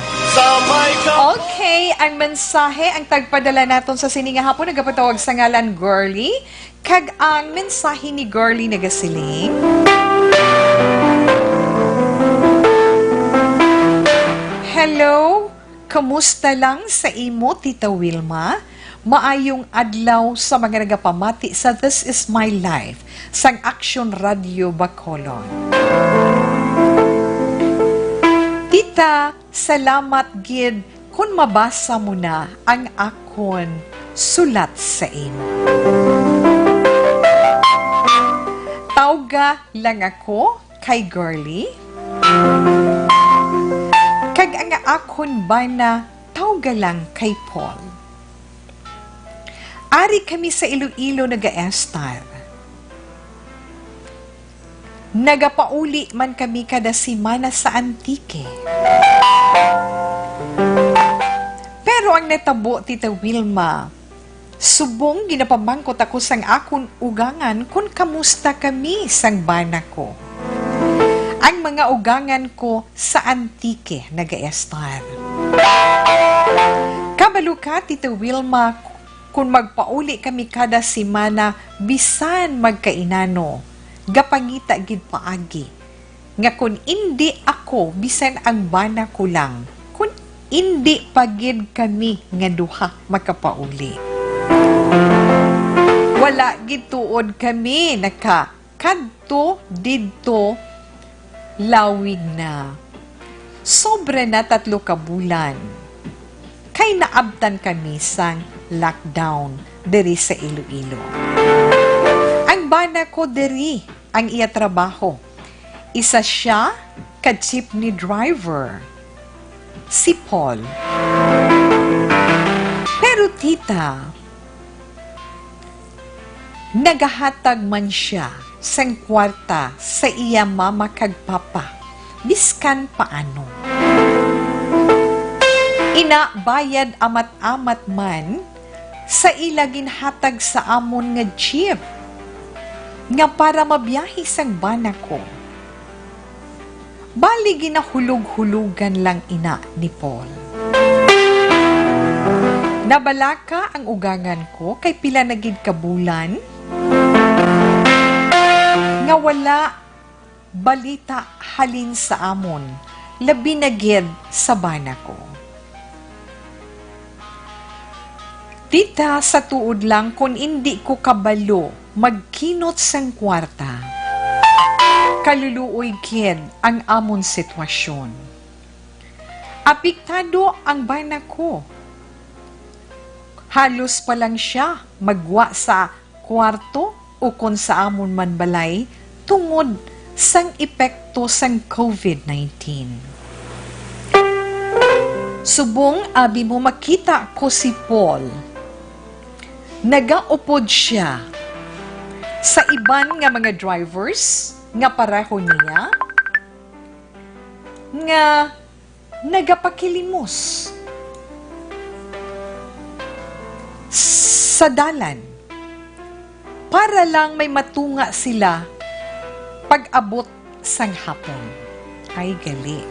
Okay, ang mensahe, ang tagpadala naton sa sini nga hapon, nagapatawag sa ngalan Girly, kag ang mensahe ni Girly nagasiling, Hello, kamusta lang sa imo, Tita Wilma? Maayong adlaw sa mga nagapamati sa This Is My Life sang Action Radio Bacolod. Tita, salamat gid kun mabasa mo na ang akon sulat sa imo. Tawga lang ako kay Girly, kag ang akon bana tawga lang kay Paul. Ari kami sa Iloilo nagaestar. Nagapauli man kami kada semana sa Antique. Pero ang natabo, Tita Wilma, subong ginapamangkot ako sang akon ugangan kon kamusta kami sang bana ko. Ang mga ugangan ko sa Antique nagaestar. Kabalo ka, Tita Wilma, kon magpauli kami kada semana, bisan magkainano, gapangita gid paagi nga kon indi ako, bisan ang bana ko lang, kon indi pa gid kami nga duha makapauli. Wala gid tuod kami nakakadto didto, lawig na. Sobra na tatlo ka bulan kay naabtan kami sang lockdown diri sa Iloilo. Ang bana ko diri ang iya trabaho. Isa sia ka jeepney driver, si Paul. Pero, tita, nagahatag man sia sang kwarta sa iya mama kag papa, biskan paano. Ina, bayad amat-amat man sa ila ginhatag sa amon nga jeep. nga para mabiyahe sang bana ko. Bali, ginahulog-hulogan lang ina ni Paul. Nabalaka ang ugangan ko kay pila na gid ka bulan nga wala balita halin sa amon, labi na gid sa bana ko. Tita, sa tuod lang, kon indi ko kabalo magkinot sang kwarta, kaluluoy gid ang amon sitwasyon. Apektado ang bana ko. Halos pa lang siya magwa sa kwarto ukon sa amon man balay tungod sang epekto sang covid nineteen. Subong abi mo makita ko si Paul, nagaupod siya sa iban nga mga drivers nga pareho niya nga nagapakilimos sa dalan para lang may matunga sila pag-abot sang hapon. Ay, gali.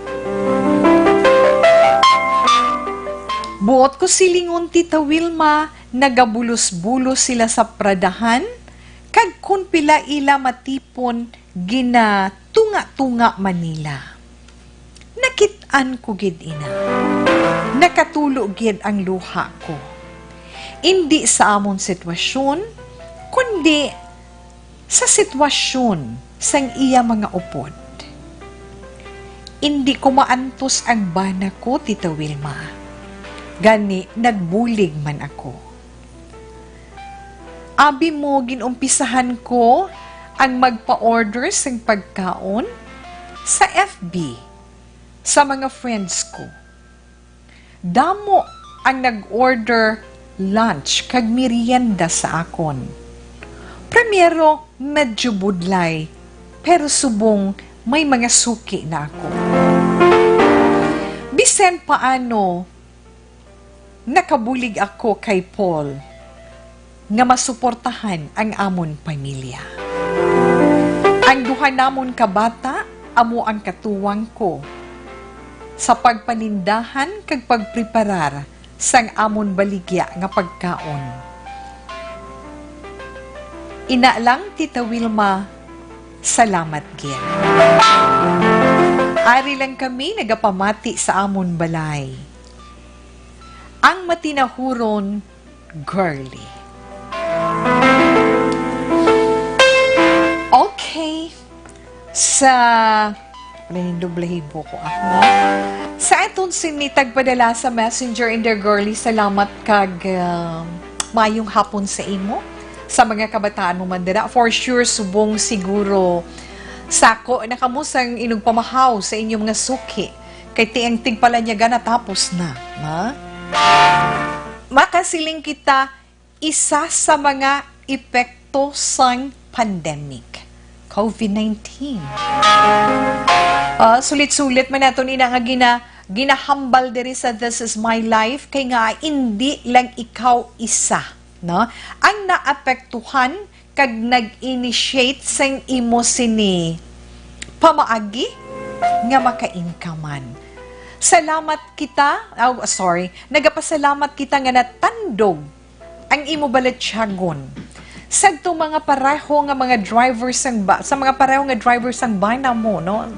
Buot ko silingon, Tita Wilma, nagabulos-bulos sila sa pradahan, kag kon pila ila matipon, ginatunga-tunga man nila. Nakit-an ko gid ina. Nakatulo gid ang luha ko. Indi sa amon sitwasyon, kundi sa sitwasyon sang iya mga upod. Indi ko maantos ang bana ko, Tita Wilma. Gani, nagbulig man ako. Abi mo, ginumpisahan ko ang magpa-order sing pagkaon sa F B sa mga friends ko. Damo ang nag-order lunch kag merienda sa akon. Primero, medyo budlay, pero subong may mga suki na ako. Bisan paano, nakabulig ako kay Paul nga masuportahan ang amon pamilya. Ang duha namon ka bata amo ang katuwang ko sa pagpanindahan kag pagpreparar sang amon baligya nga pagkaon. Ina lang, Tita Wilma, salamat gid. Ari lang kami nagapamati sa amon balay. Ang matinahuron, Girly. Okay. Sa, nahindog balahibo ko, ah, no? Sa aton sini tagpadala sa Messenger in their Girly, salamat kag, um, mayong hapon sa imo. Sa mga kabataan mo man dira, for sure, subong siguro sako na kamo sang inugpamahaw sa inyong mga suki. Kay ti-, ang tigpalanyaga natapos na, ha? Makasiling kita, isa sa mga epekto sang pandemic, covid nineteen. Ah, sulit-sulit man naton ina nga gina-, ginahambal diri sa This Is My Life, kay nga indi lang ikaw isa, no, ang naapektuhan kag nag-initiate sang imo sini pamaagi nga maka-income man. Salamat kita, oh, sorry, nagapasalamat kita nga natandog ang imo balatyagon. Sadto mga pareho nga mga driver sang ba-, sa mga pareho nga driver sang bana mo, no?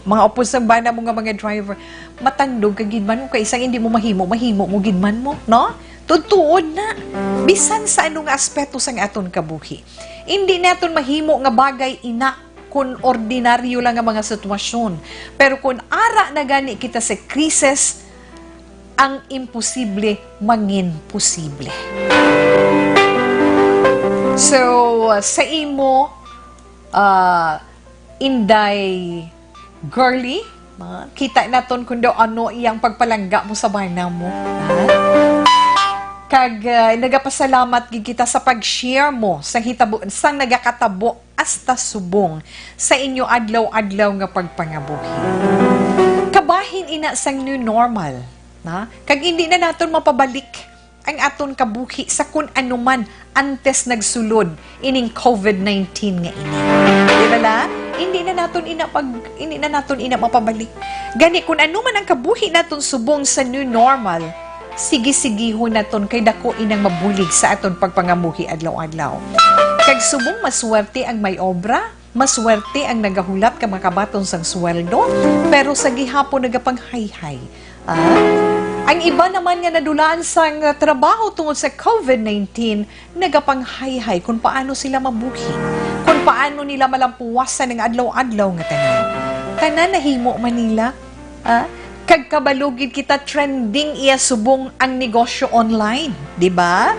Mga upod sang bana mo nga mga driver, matandog ka gid man mo, kay sang hindi mo mahimo, mahimo mo gid man mo, no? Tutuod na. Bisan sa ano nga aspeto sang aton kabuhi, hindi naton mahimo nga bagay ina kun ordinaryo lang nga mga sitwasyon. Pero kun ara na gani kita sa krisis, ang imposible mangin posible. So, uh, sa imo, uh, Inday Girly, ma-, kita naton kung daw ano iyang pagpalangga mo sa bana mo, ha? Kag, uh, nagapasalamat gid kita sa pag-share mo sa hitabo, sang nagakatabo hasta subong sa inyo adlaw-adlaw nga pagpangabuhi. Kabahin ina sang new normal, na? Kag hindi na naton mapabalik ang aton kabuhi sa kun ano man antes nagsulod ining covid nineteen nga ini. Di ba la? Hindi na naton ina pag, hindi na naton ina mapabalik. Gani, kun ano man ang kabuhi naton subong sa new normal, sige-sigihon naton kay dako inang mabulig sa aton pagpangamuhi adlaw-adlaw. Kag subong maswerte ang may obra, maswerte ang nagahulat ka makabaton sang sweldo, pero sa gihapon nagapanghayhay. Ah? Ang iba naman nga nadulaan sang trabaho tungod sa covid nineteen, nagapanghayhay kung paano sila mabuhi, kung paano nila malampuwasan ang adlaw-adlaw nga tanan. Tanan nahimo man nila, ah? Kag kabalo gid kita, trending iya subong ang negosyo online, di ba?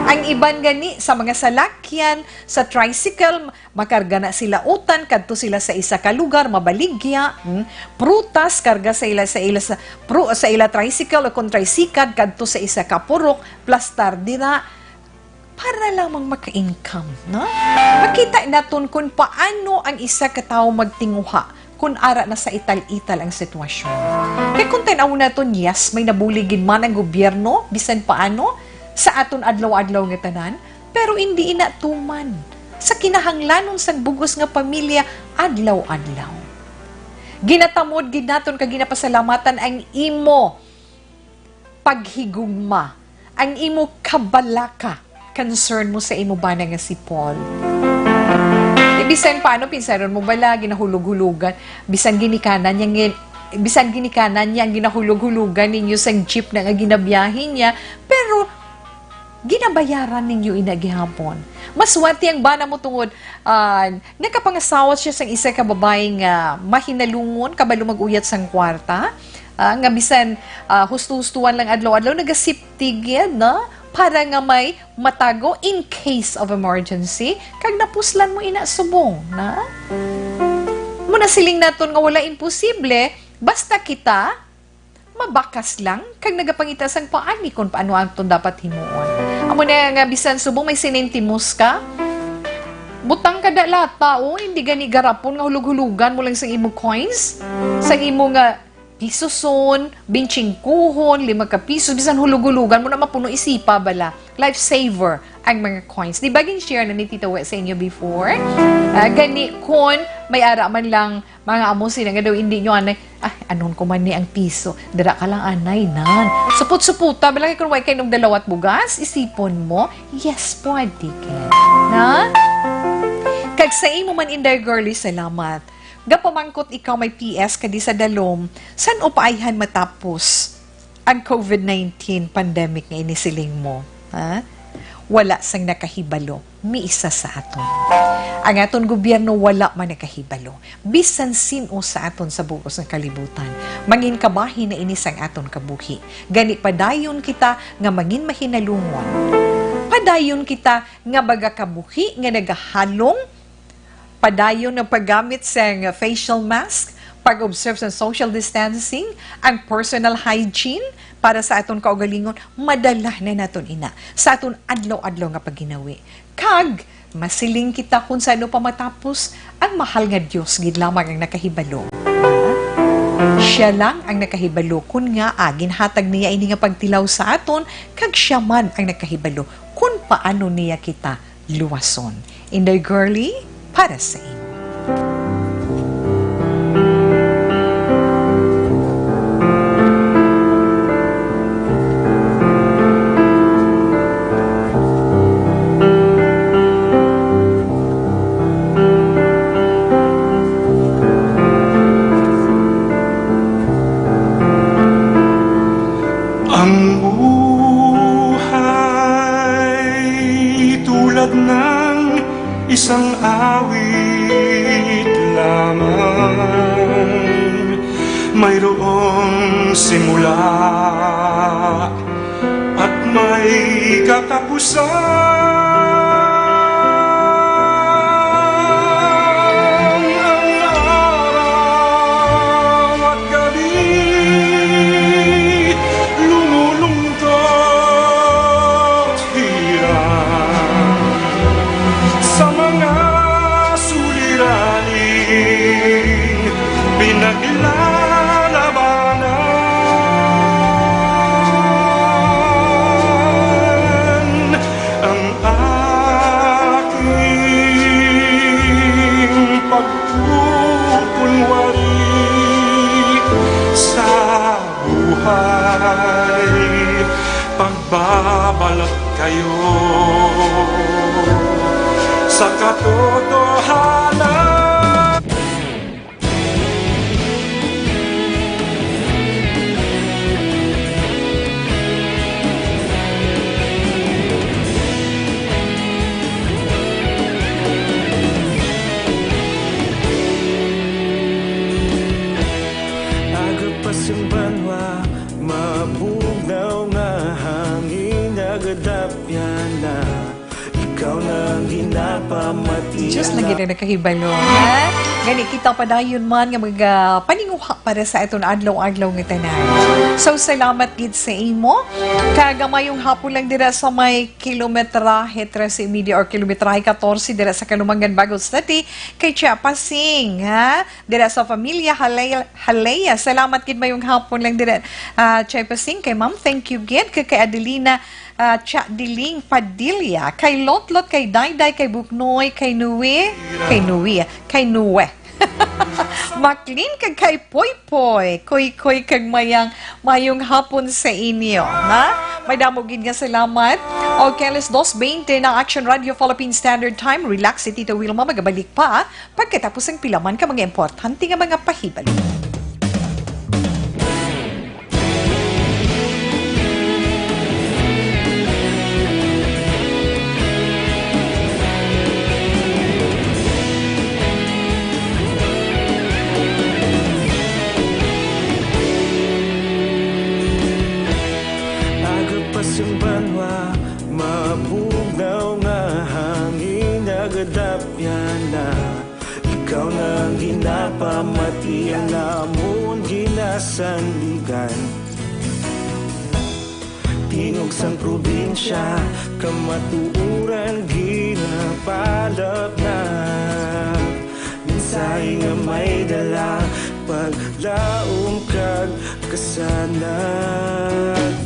Ang iban gani sa mga salakyan, sa tricycle, makarga na sila utan, kadto sila sa isa ka lugar, mabaligya, hmm? Prutas, karga sa ila, sa ila, sa, pru-, sa ila tricycle o kung tricycad, kadto sa isa ka purok, plastar dira, para lamang maka-income, no? Makita naton kung paano ang isa ka tawo magtinguha kung ara na sa ital-ital ang sitwasyon. Kay kung tan-awon naton, yes, may nabulig gid man ang gobyerno, bisan paano, sa aton adlaw-adlaw nga tanan, pero indi ina tuman sa kinahanglanon sang bug-os nga pamilya adlaw-adlaw. Ginatamod gid naton kag ginapasalamatan ang imo paghigugma, ang imo kabalaka, concern mo sa imo bana nga si Paul. Eh, bisan paano, pinsaron mo bala, ginahulog-hulugan, bisan ginikanan niya, ngin-, bisan ginikanan niya ang ginahulog-hulugan ninyo sang jeep na nga ginabiyahe niya, pero ginabayaran ninyo ina gihapon. Maswerte ang bana mo tungod, ah, nakapangasawa siya sang isa ka babae nga mahinalungon, kabalo mag-uyat sang kwarta, ah, nga bisan, ah, husto-hustuan lang adlaw-adlaw, nagasiptig yan, no? Para nga may matago in case of emergency, kag napuslan mo ina subong, na? Muna siling naton nga wala imposible, basta kita, mabakas lang, kag nagapangita sang paagi kon paano aton dapat himuon. Amo na nga bisan subong may sinintimos ka, butang ka da lata, o, hindi gani garapon nga hulog-hulugan mo lang sang imo coins, sang imo nga pisoson, bintsingkuhon, lima ka piso, bisan hulog-hulugan mo na mapuno isipa bala. Life saver ang mga coins. Di ba gin-share na ni Tita We sa inyo before? Ah, gani, kon may ara man lang mga amo sila nga daw, hindi nyo anay, "Ah, anon ko man ni ang piso." Dira ka lang, anay, nan. Supot-suputa, balaki kung way kay nung dalawat bugas, isipon mo, yes, pwede ka. Na? Kag sa imo man, Inday Girly, salamat. Gapamangkot ikaw may P S ka di sa dalom, san upaayhan matapos ang covid nineteen pandemic nga inisiling mo? Ha? Wala sang nakahibalo, miisa sa aton. Ang aton gobyerno wala man nakahibalo. Bisan sin-o sa aton sa bug-os nga kalibutan, mangin kabahin na ini sang aton kabuhi. Gani, padayon kita nga mangin mahinalungon. Padayon kita nga magakabuhi nga nagahalong. Padayon ang paggamit sang facial mask, pag-observe sa social distancing, ang personal hygiene para sa aton kaugalingon, madala na naton ina sa aton adlaw-adlaw nga pagginawi. Kag masiling kita kung sa ano pa matapos, ang mahal nga Dios gid lamang ang nakahibalo. Siya lang ang nakahibalo kun ngaa ginhatag niya ini nga pagtilaw sa aton, kag siya man ang nakahibalo kun paano niya kita luwason. Inday Girly, para sa imo. Ang buhay tulad ng isang awit lamang, mayroong simula at may katapusan. Ang araw at gabi lumulungkot hirap sa mga suliraning pinaglalabanan. Sa katotohanan. Aga pa sing banwa, mabugnaw nga hangin, nagadapyan na. Ikaw na ang ginapamati. Diyos lang gid ang nakahibalo, ha? Gani, kita padayon man nga mga paninguha para sa aton adlaw-adlaw nga tanan. So, salamat gid sa imo. Kag mayong hapon lang dira sa may kilometrahe trese y media or kilometrahe katorse dira sa Kalumangan, Bago City, kay Chia Pasing, ha? Dira sa pamilya Halay-, Halaya. Salamat gid, mayong hapon lang dira, ah, Chia Pasing. Kay Ma'am, thank you gid. Kay, kay Adelina, ah, Cha Diling Padilla, kay Lotlot, kay Dayday, kay Buknoy, kay Nue, kay Nue, kay Nue. Maclean kag kay Poypoy, Koykoy kag Mayang, mayong hapon sa inyo, ha? May damo gid nga salamat. O, alas dos bente na Action Radio Philippine Standard Time. Relax si Tito Wilma, magabalik pa pagkatapos ang pila man ka mga importante nga mga pahibalo. Aga pa sing banwa, mabugnaw nga hangin, nagadapyan na. Ikaw na ang ginapamati, ang amon ginasandigan. Tingog sang probinsya, kamatuoran ginapalapnag. Mensahe nga may dala, paglaom kag kasanag.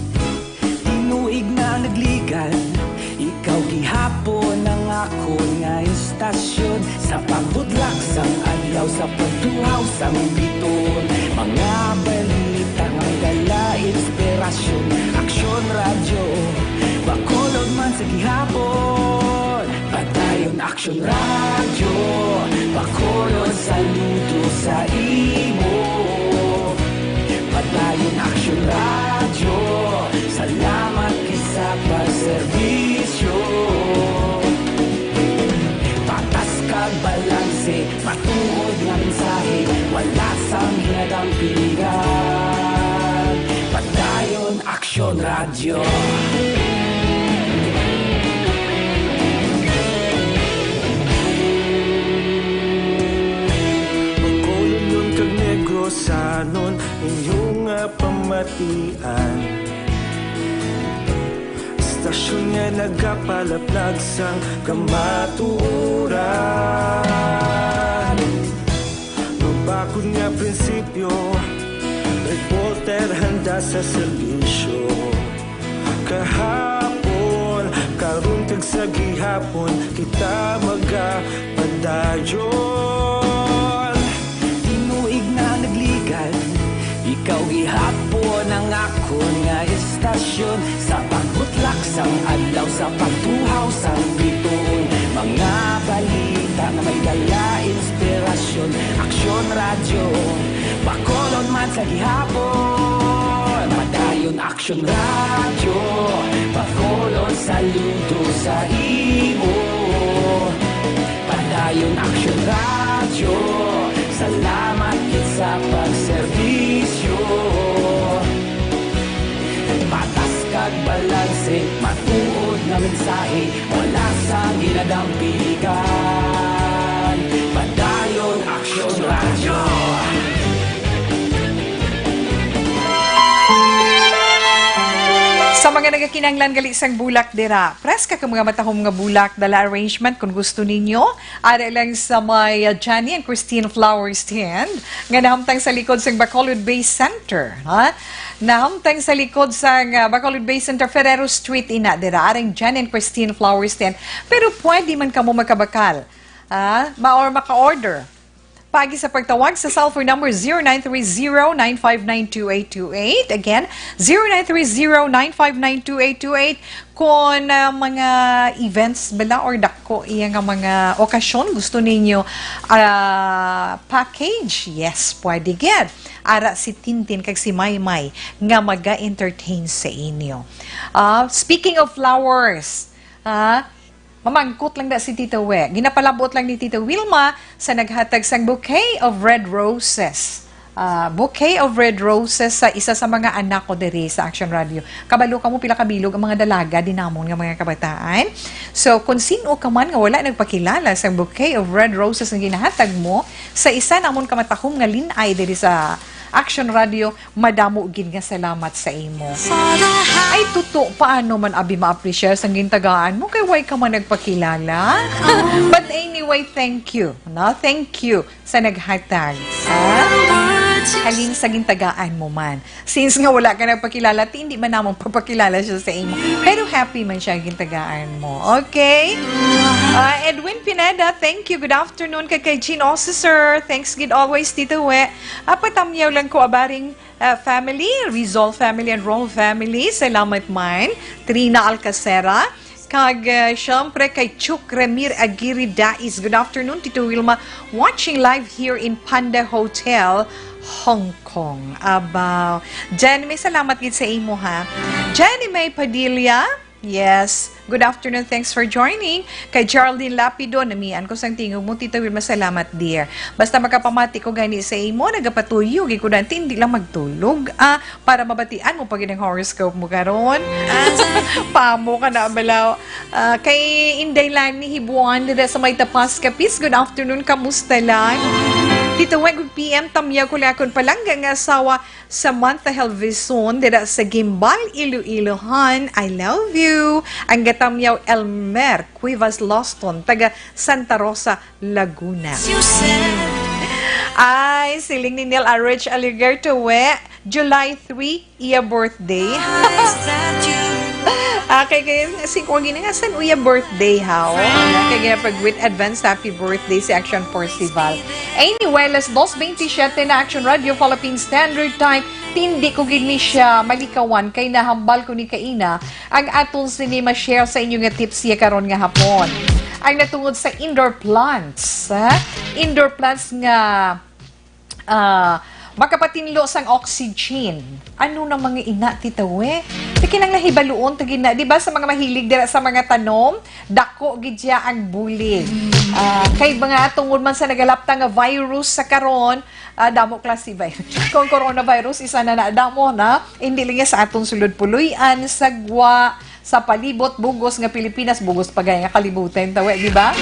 Tinuig na nagligad, ikaw gihapon ang akon nga istasyon. Sa pagbudlak sang adlaw, sa pagtuhaw sang bituon, mga balita nga may dala inspirasyon. Aksyon Radyo, Bacolod man sa gihapon. Padayon Aksyon Radyo, Bacolod, saludo sa imo. Padayon Aksyon Radyo, salamat gid sa pagserbisyo. Patas kag balanse, matuod nga mensahe, wala sang ginadampingan. Padayon Aksyon Radyo. Bacolodnon kag Negrosanon, inyo nga pamatian. Istasyon nga nagapalaplag sang kamatuoran. Mabakod nga prinsipyo, reporter handa sa serbisyo. Kahapon, karon kag sa gihapon, kita magapadayon. Tinuig na nagligad, ikaw gihapon ang akon nga istasyon. Sa pagbutlak sang adlaw, sa pagtuhaw sang bituon, mga balita nga may dala inspirasyon. Aksyon Radyo, Bacolod man sa gihapon. Padayon Aksyon Radyo, Bacolod, saludo sa imo. Padayon Aksyon Radyo, salamat gid sa pagserbisyo. Patas kag balanse, matuod nga mensahe, wala sang ginadampigan. Padayon Aksyon Radyo. Sa mga nagakinahanglan gali sang bulak dira, preska ka mga matahom nga bulak, dala arrangement kung gusto ninyo. Ara lang sa may, uh, Johnny and Christine Flower Stand nga nahamtang sa likod sang Bacolod Bay Center, ha? Nahamtang sa likod sang, uh, Bacolod Bay Center, Ferrero Street ina dira, aring Johnny and Christine Flower Stand. Pero pwede man kamo makabakal, ha? Ma-, or maka-order. Paagi sa pagtawag sa cellphone number zero nine three zero nine five nine two eight two eight. Again, zero nine three zero nine five nine two eight two eight. Kung, ah, mga events bala or dako iya nga mga okasyon, gusto ninyo, ah, package, yes, pwede gid. Ara si Tintin kag si Maymay nga maga-entertain sa inyo. Ah, speaking of flowers, ah, mamangkot lang na si Tito We. Ginapalabot lang ni Tito Wilma sa naghatag sang bouquet of red roses. Ah, bouquet of red roses sa isa sa mga anak ko diri sa Action Radio. Kabalo ka mo pila kabilog ang mga dalaga din namon nga mga kabataan. So, kung sino ka man nga wala nagpakilala sang bouquet of red roses nga ginahatag mo sa isa namon kamatahom nga linay diri sa Action Radio, madamo gid nga salamat sa imo. Ay, tuto, paano man abi ma-appreciate sang gintagaan mo kay way ka man nagpakilala? But anyway, thank you. No? Thank you sa naghatag. Ha? Halin sa gintagaan mo man. Since nga wala ka nagpakilala, ti hindi man namon papakilala siya sa imo. Pero happy man siya ang gintagaan mo. Okay? Ah, Edwin Pineda, thank you. Good afternoon kay, kay Jean Osser. Thanks gid always, Tito We. Apatamyaw lang ko abaring, ah, family, Rizal family and Roll family. Salamat man. Trina Alcacera. Kag, ah, syempre kay Chuk Remir Aguirre Dais. Good afternoon, Tito Wilma. Watching live here in Panda Hotel, Hong Kong. Abaw. Jenny, may salamat gid sa imo, ha. Jenny May Padilla, yes. Good afternoon, thanks for joining. Kay Geraldine Lapido, namian ko sang tingog mo, Tito Wilma, salamat, dear. Basta makapamati ko gani sa imo, nagapatuyo gid ko dati, hindi lang magtulog. Ah, para mabatian mo pa gid ang horoscope mo karon. Pamo ka na, balaw. Ah, kay Inday Lani Hibuan, dira sa may Tapas, Capiz. Good afternoon, kamusta lang? Tito We, good P M, tamyaw ko lang akon palangga nga asawa, Samantha Helvison, dira sa Guimbal, Iloilo, han. I love you. Ang gatamyaw, Elmer Cuevas Loston, taga Santa Rosa, Laguna. Ay, siling ni Neil Arich Aligerto, we, July three, iya birthday. Ah, kay, kay, si Kuya Gina nga, san iya birthday, haw? Kay gina pag with advance happy birthday si Action Percival. Anyway, las dos veintisiete na, Action Radio Philippine Standard Time. Tindi ko gid ni siya malikawan kay nahambal ko ni kaina ang aton sini ma-share sa inyo nga tips siya karon nga hapon. Ang natungod sa indoor plants, ha? Indoor plants nga, ah, makapatinlo sang oxygen. Ano na mga ina, Tita, we? Sige nang nahibaluon, tagi na, di ba, sa mga mahilig dira sa mga tanom, dako gid siya ang bulig. Ah, kay mga tungod man sa nagalapta nga virus sa karon, ah, damo klase virus. Kung coronavirus, isa na na, damo na. Hindi lang yan sa aton sulod puloy-an, sa gwa, sa palibot, bugos nga Pilipinas, bugos pa gaya nga kalibutan, tawa, di ba?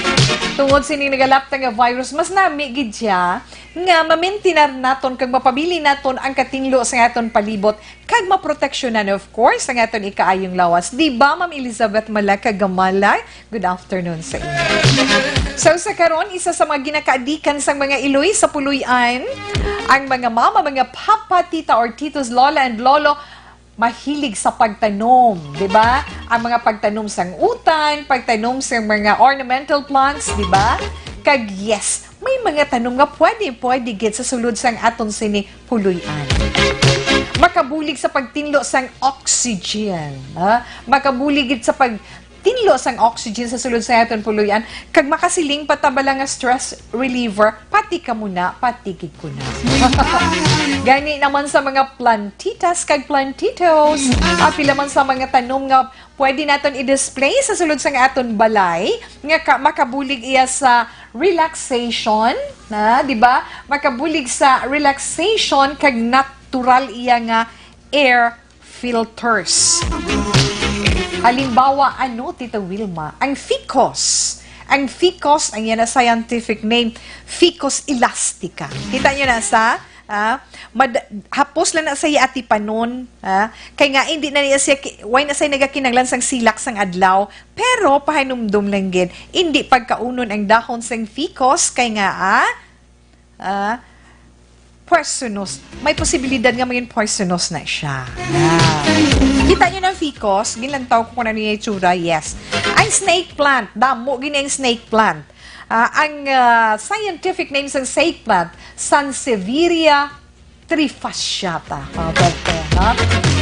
Tungod sini nagalapta nga virus, mas nami gid siya nga mamintinar naton kag mapabilin naton ang katinlo sa aton palibot kag maproteksyonan, of course, ang aton ikaayong lawas. Di ba, Ma'am Elizabeth Malaka Gamala? Good afternoon sa inyo. So, sa karon, isa sa mga ginakaadikan sang mga iloy sa puloy-an, ang mga mama, mga papa, tita or titos, lola and lolo, mahilig sa pagtanom, di ba? Ang mga pagtanom sang utan, pagtanom sang mga ornamental plants, di ba? Kag yes, may mga tanom nga pwede, pwede gid sa sulod sang aton sini puloy-an. Makabulig sa pagtinlo sang oxygen, ha? Makabulig gid sa pagtinlo sang oxygen sa sulod sa aton puloy-an, kag makasiling pa ta bala nga stress reliever, pati kamo na, pati gid ko na. Gani naman sa mga plantitas kag plantitos, apil naman sa mga tanom nga pwede naton i-display sa sulod sang aton balay, nga ka-, makabulig iya sa relaxation, na, di ba? Makabulig sa relaxation kag natural iya nga air filters. Halimbawa, ano, Tita Wilma? Ang ficus. Ang ficus, ang iya na scientific name, Ficus elastica. Kita nyo na sa, ah, mad-, hapos lang na sa iya atipanon, ah, kay nga hindi na niya siya ki-, way na siya nagakinahanglan sang silak sang adlaw, pero pahinumdom lang gid, hindi pagkaunon ang dahon sang ficus, kay nga, ah, ah, poisonous. May posibilidad nga maging poisonous na siya. Ah. Kita nyo ng ficus, ginlantaw ko kung ano yung itsura, yes. Ang snake plant, damo gini ang snake plant. Ah, ang, ah, scientific name sang sagebrush, Sansevieria trifasciata. Ah, pwerte, ha?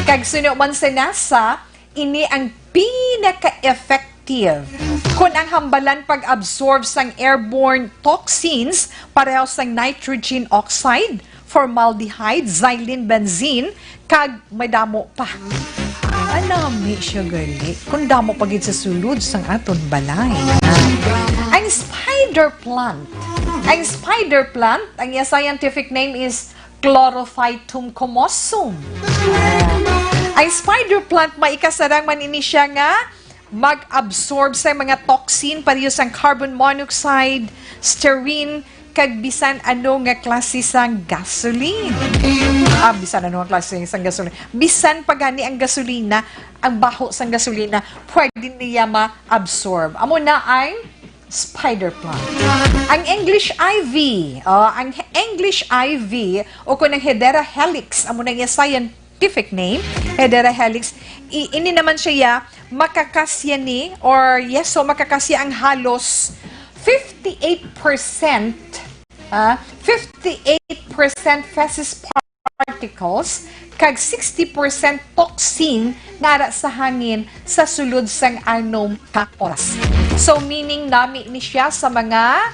Kag suno man sa NASA, ini ang pinaka-effective kon ang hambalan pag-absorb sang airborne toxins pareho sang nitrogen oxide, formaldehyde, xylene, benzene, kag madamo pa. Anami siya gali, kung damo pa gid sa sulod sang aton balay. Ang spider plant. Ang spider plant, ang iya scientific name is Chlorophytum comosum. Ang spider plant, maikasarang man ini siya nga mag-absorb sa mga toxin, pareho sang carbon monoxide, styrene, kag bisan ano nga klase sang gasoline. Ah, bisan ano nga klase sang gasoline. Bisan pa gani ang gasolina, ang baho sang gasolina, pwede niya ma-absorb. Amo na ang spider plant. Ang English ivy, oh, ang English ivy o kung ang Hedera helix, amo na iya scientific name, Hedera helix, i-, ini naman siya, ya, makakasya ni, or yes, so makakasya ang halos fifty-eight percent, ah, fifty-eight percent feces particles kag sixty percent toxin nara sa hangin sa sulod sang anom ka oras. So, meaning, nami ni siya sa mga,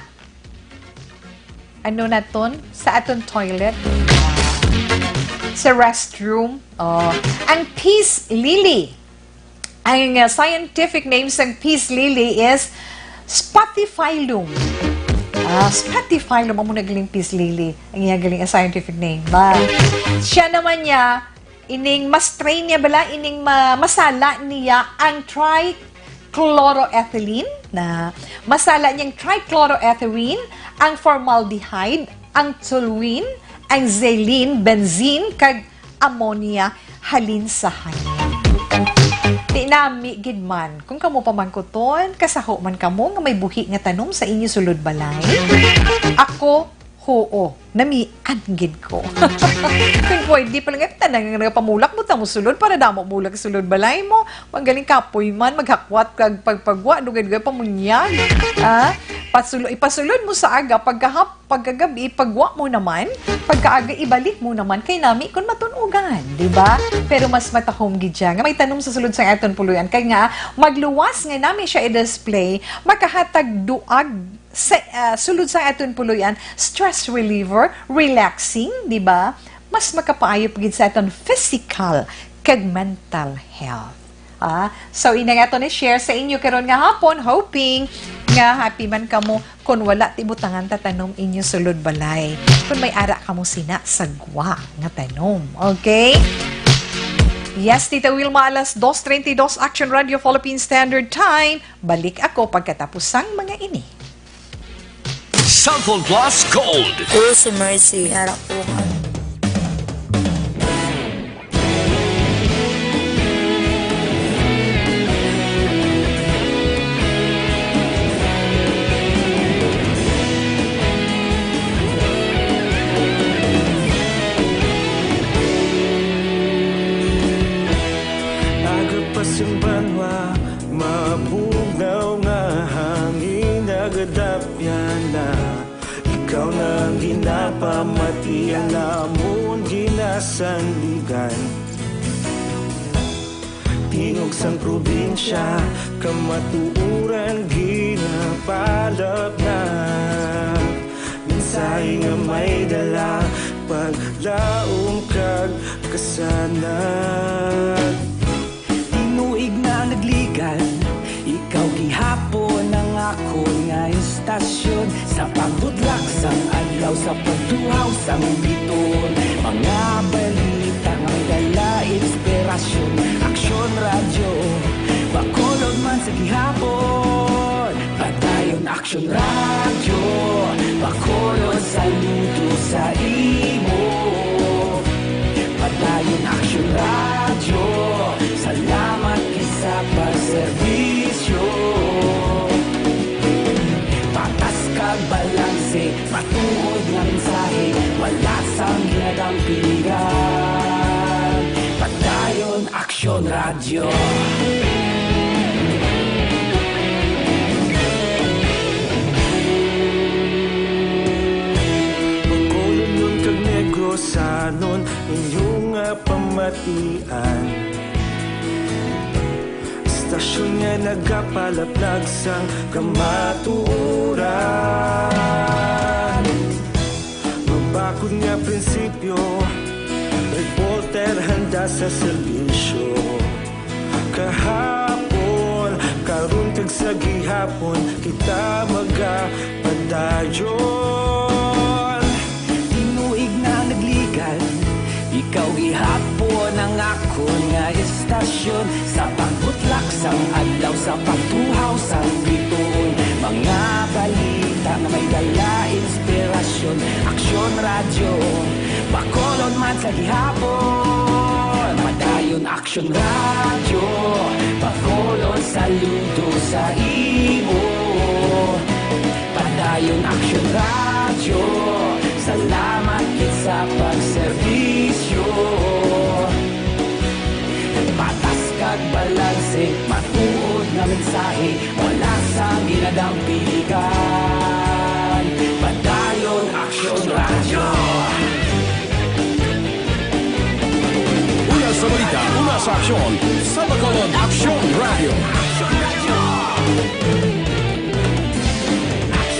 ano naton, sa aton toilet, sa restroom. Oh. Ang peace lily. Ang, uh, scientific name sang peace lily is Spathiphyllum. Ah, Spathiphyllum, amo na galing peace lily. Ang iya galing ang scientific name. Ba? Siya naman niya, ining ma-strain niya bala, ining ma-, masala niya ang trichloroethylene, na masala niyang trichloroethylene, ang formaldehyde, ang toluene, ang xylene, benzene, kag ammonia halin sa hangin. Ti nami gid man, kung kamo pamangkuton, kasaho man kamo nga may buhi nga tanom sa inyo sulod balay? Ako, huo, namian gid ko. Kung pwede pa lang, eh, tanan nga nagapamulak mo, tamo sulod, para damo mulak sulod balay mo. Magaling kapoy man, maghakwat kag pagpagwa, dugay-dugay pamunyag. Ah, pasulo-, ipasulod mo sa aga, pagkahap-, pagkagabi, pagwa mo naman, pagkaaga, ibalik mo naman kay nami kun matunugan, di ba? Pero mas matahom gid siya nga may tanom sa sulod sang aton puloy-an, kay nga magluwas nga nami siya i-display, makahatag duag sa, ah, sulod sang aton puloy-an, stress reliever, relaxing, di ba? Mas makapaayo pa gid sa aton physical kag mental health. Ah, so, ina nga to ni share sa inyo karon nga hapon, hoping nga happy man kamo. Kon wala, ti butangan ta tanom inyo sulod balay. Kon may ara kamo sina sa gwa nga tanom, okay? Yes, Tita Wilma, alas dos treinta y dos, Action Radio Philippine Standard Time. Balik ako pagkatapos sang mga ini. Cellphone Plus Gold. Uy, si Mercy, harap po ka. Aga pa sing banwa, mabugnaw nga hangin, nagadapyan na. Ikaw na ang ginapamati, ang amon ginasandigan. Tingog sang probinsya, kamatuoran ginapalapnap. Mensahe nga may dala, paglaom kag kasanag. Tinuig na nagligan, ikaw gihapon ang akon nga istasyon. Sa pagbudlak sang adlaw, sa pagtuhaw sang biton, mga balita nga may dala inspirasyon. Aksyon Radyo, Bacolod man sa gihapon. Padayon Aksyon Radyo, Bacolod, saludo sa imo. Padayon Aksyon Radyo, salamat gid sa pagserbisyo. Patas kag balanse, matuod nga mensahe, wala sang ginadampigan. Padayon Aksyon Radyo. Tian. Istasyon nga nagapalaplag sang kamatuoran. Mabakod nga prinsipyo, reporter handa sa serbisyo. Kahapon, karon, kag sa gihapon, kita magapadayon. Tinuig na nagligan, ikaw gihapon ang akon nga istasyon. Sa pagbutlak sang adlaw, sa pagtuhaw sang bituon, mga balita nga may dala inspirasyon. Aksyon Radyo, Bacolod man sa gihapon. Padayon Aksyon Radyo, Bacolod, saludo sa imo. Padayon Aksyon Radyo, salamat gid sa pagserbisyo. Patas kag balanse, matuod nga mensahe, wala sang ginadampiligan. Padayon Aksyon Radyo. Una sa balita, una sa aksyon, sa Bacolod Aksyon Radyo.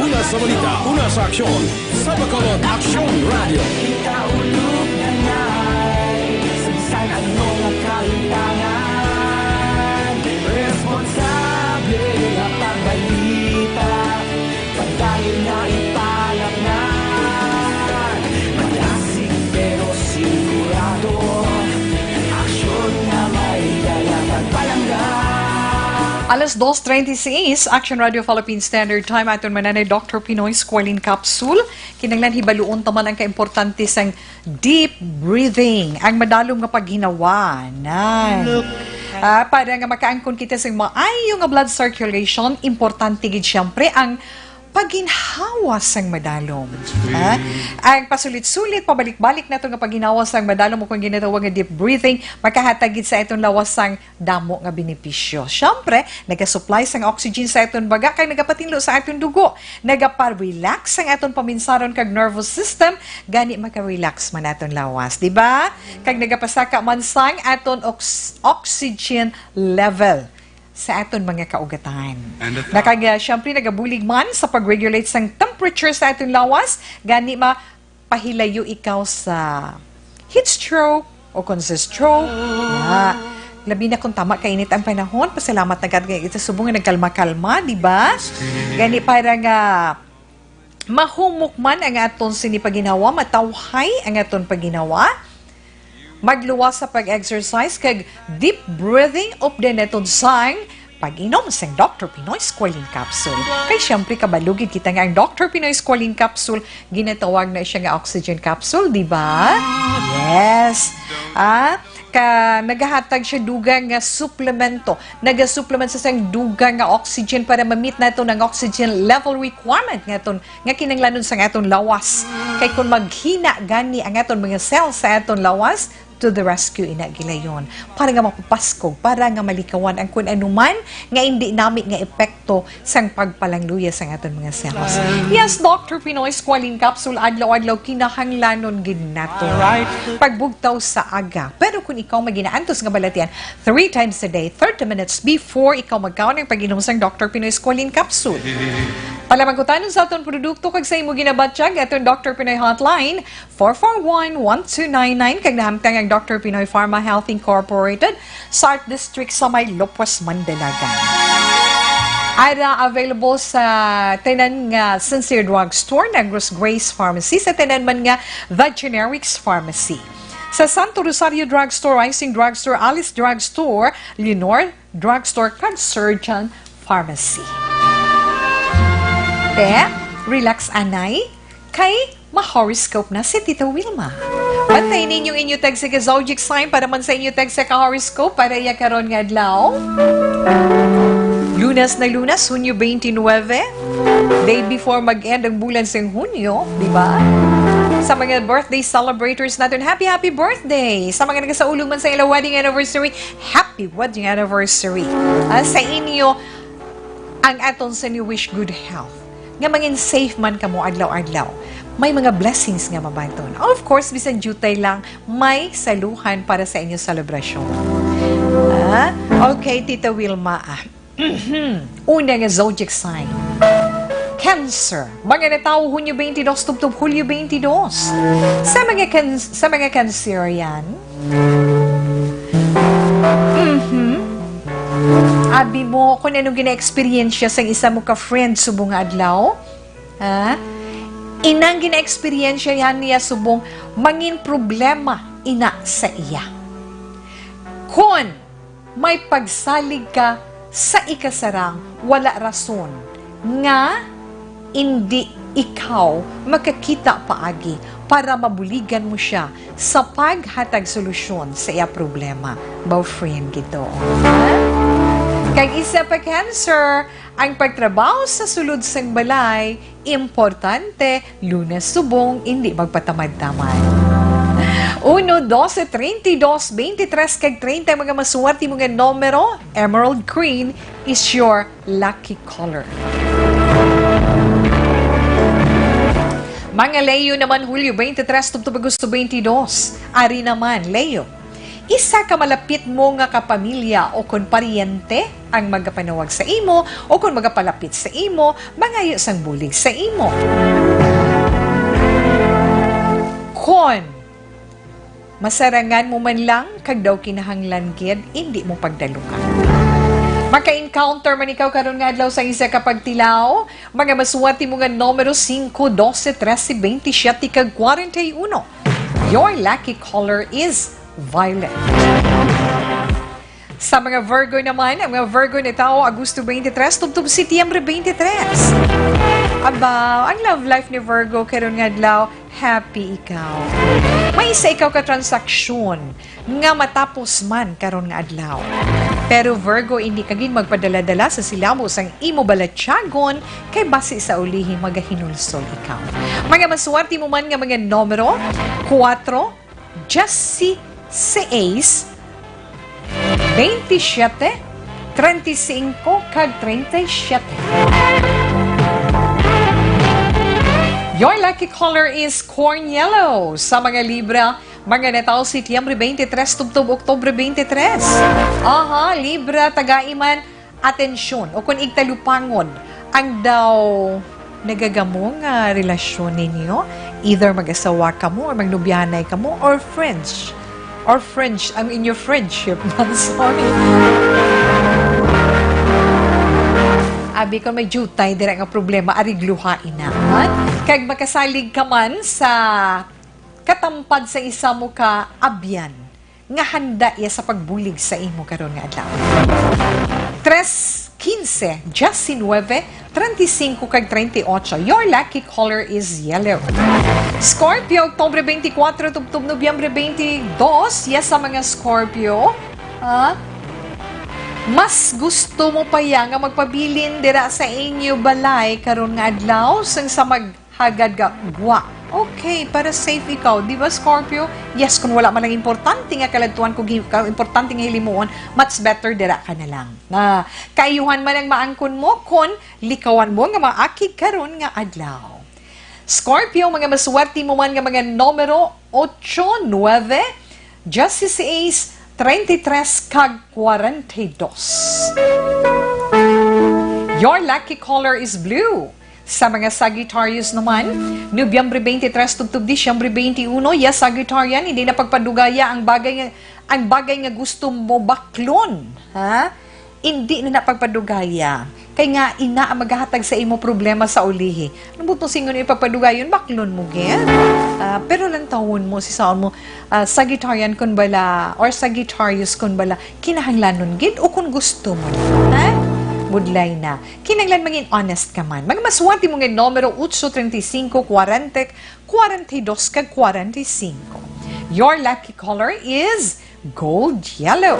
Una sa balita, una sa aksyon, sa Bacolod Aksyon Radyo. Kita ulog na nay, sa bisan ano nga kalintangan, responsable nga pagbalita, padayon nga ipalapnan. Malasig pero sigurado, aksyon nga may dala kag palangga. Alas dos treinta y seis, Action Radio Philippine Standard Time, aton mananay Doctor Pinoy Squalene Capsule. Kinahanglan hibaluon ta man ang kaimportante sang deep breathing, ang madalom nga paghinawa. Nan. Ah, para nga makaangkon kita sa maayo nga blood circulation, importante gid siyempre ang pagginhawa sang madalom. Ah, ang pasulit-sulit, pabalik-balik nato nga pagginhawa sang madalom o kung ginatawag nga deep breathing, makahatag gid sa aton lawas sang damo nga benepisyo. Siyempre, nagasupply sang oxygen sa aton baga kag nagapatinlo sa aton dugo. Nagapa-relax ang aton paminsaron kag nervous system, gani maka-relax man aton lawas, di ba? Kag nagapasaka man sang aton ox-, oxygen level sa aton mga kaugatan. And the Nakag-, siyempre, nagabulig man sa pag-regulate sang temperature sa aton lawas, gani ma-, pahilayo ikaw sa heat stroke o kung sa stroke. Na, labi na kung tama kainit ang panahon, pasalamat na gid nga ito subong nga nagkalma-kalma, di ba? Gani para nga mahumok man ang aton sini pagginhawa, matawhay ang aton pagginhawa, magluwas sa pag-exercise kag deep breathing, updan naton sang pag-inom sang Doctor Pinoy Squalene Capsule. Kay siyempre, kabalo gid kita nga ang Doctor Pinoy Squalene Capsule ginatawag na siya nga oxygen capsule, di ba? Yes. Ah, ka, nagahatag siya dugang nga suplemento. Nagasuplement sa sang dugang nga oxygen para ma-meet naton ang oxygen level requirement nga aton, nga kinahanglanon sang aton lawas. Kay kung maghina gani ang aton mga cells sa aton lawas, to the rescue ina gilayon, para nga mapapaskog, para nga malikawan ang kun anuman nga indi nami nga epekto sang pagpalangluya sang aton mga cells. Yes, Doctor Pinoy Squalene Capsule, adlaw-adlaw kinahanglanon gid nato. Alright. Pagbugtaw sa aga. Pero kung ikaw maginaantos nga balatian, three times a day, thirty minutes before ikaw magkaon ang pag-inom sang Doctor Pinoy Squalene Capsule. Para magkutanon sa aton produkto kag sa imo ginabatyag, aton Doctor Pinoy Hotline, four four one, one two nine nine, kag nahamtang ang Doctor Pinoy Pharma Health Incorporated sa Art District sa may Lopez, Mandalagan. Ara available sa tanan nga Sincere Drug Store, Negros Grace Pharmacy, sa tanan man nga The Generics Pharmacy. Sa Santo Rosario Drug Store, Rising Drug Store, Alice Drug Store, Lenore Drug Store, kag Surgeon Pharmacy. Te, relax anay. Kay ma-horoscope na si Tita Wilma. Bantay ninyo inyo text sa zodiac sign para man sa inyo text sa ka-horoscope para iya karon nga adlaw. Lunas na Lunas, Hunyo twenty-nine. Day before mag-end ang bulan sa Hunyo, di ba? Sa mga birthday celebrators natin, happy, happy birthday! Sa mga nagasaulog man sa ilang wedding anniversary, happy wedding anniversary! Ah, sa inyo, ang aton sa inyo wish good health. nga mangin safe man kamo adlaw-adlaw. May mga blessings nga mabaton. Of course, bisan diutay lang, may saluhan para sa inyo selebrasyon. Ah? Okay, Tita Wilma. Ah, mhm. Una nga zodiac sign. Cancer. Mga natawo Hunyo twenty-two tubtob Hulyo twenty-two. Sa mga kan-, sa mga Cancerian, mhm. Abi mo kung anong gina-eksperyensya sang isa mo ka friend subong nga adlaw? Ha? Inang gina-eksperyensya yan niya subong mangin problema ina sa iya. Kon may pagsalig ka sa ikasarang wala rason nga indi ikaw makakita paagi para mabuligan mo siya sa paghatag solusyon sa iya problema. Boyfriend gito. Kag isa pa, Cancer, ang pagtrabaho sa sulod sang balay, importante, Lunes subong, indi magpatamad-tamad. Uno, doce, treinta y dos, veintitrés, kag treinta ang mga maswerte mo nga numero. Emerald Green is your lucky color. Mga Leo naman, Hulyo twenty-three tubtob Agosto twenty-two. Ari naman, Leo, isa ka malapit mo nga kapamilya o kon paryente ang magapanawag sa imo o kon magapalapit sa imo, mangayo sang bulig sa imo. Kon masarangan mo man lang, kag daw kinahanglan gid, indi mo pagdalungan. Maka-encounter man ikaw karon nga adlaw sa isa ka pagtilaw, mga maswerte mo nga numero, singko, dose, trese, bentisiete, kag kwarenta y uno. Your lucky color is violet. Sa mga Virgo naman, ang mga Virgo natawo Agosto twenty-three tubtob Setyembre twenty-three. Aba, ang love life ni Virgo karon nga adlaw, happy ikaw. May isa ikaw ka transaksyon nga matapos man karon nga adlaw. Pero Virgo, hindi ka gid magpadala-dala sa silabo sang imo balatyagon, kay basi sa ulihi magahinulsol ikaw. Mga maswerte mo man nga mga numero, kuwatro, dieciséis, veintisiete, treinta y cinco, kag treinta y siete. Your lucky color is corn yellow. Sa mga Libra, mga natawo Setyembre twenty-three tubtob Oktubre twenty-three. Aha, Libra, tagai man atensyon o kon igtalupangod ang daw nagagamo nga relasyon ninyo, either mag-asawa kamo or magnobyahanay kamo or friends, or friends ang inyo friendship. I'm sorry. Abi, kon may diutay dira nga problema, arigluha ina, ha? Kag makasalig ka man sa katampad sa isa mo ka abyan nga handa iya sa pagbulig sa imo karon nga adlaw. Tres, quince, diecinueve, treinta y cinco, kag treinta y ocho. Your lucky color is yellow. Scorpio, Oktubre twenty-four tubtob Nobyembre twenty-two, ya sa mga Scorpio, ha? Mas gusto mo pa ya nga magpabilin dira sa inyo balay karon nga adlaw sang sa mag hagad nga gwa. Okay, para safe ikaw. Di ba, Scorpio? Yes, kung wala man lang importante nga kaladtuan, kung hi-, ka-, importante nga hilimuon, much better dira ka na lang. Na, kaayuhan man ang maangkon mo kung likawan mo nga maakig karon nga adlaw. Scorpio, mga maswerte mo man nga mga numero, ocho, nueve, dieciséis, treinta y tres, kag kwarenta y dos. Your lucky color is blue. Sa mga Sagittarius naman, Nobyembre twenty-three tubtob Disyembre twenty-uno, ya Sagittarian, hindi na pagpadugaya ang bagay nga, ang bagay nga gusto mo baklon, ha? Hindi na na pagpadugaya. Kay nga, ina ang maghatag sa imo problema sa ulihi. Ano mo to singon ipagpadugayon? Baklon mo gid. Ah, pero lantawon mo, si saon mo, ah, Sagittarian kun bala, or Sagittarius kun bala, kinahanglanon gid o kun gusto mo na. Ha? Budlay na. Kinahanglan mangin honest ka man. Mga maswerte mo nga numero, ocho, treinta y cinco, kwarenta, kwarenta y dos, kag kwarenta y cinco. Your lucky color is gold yellow.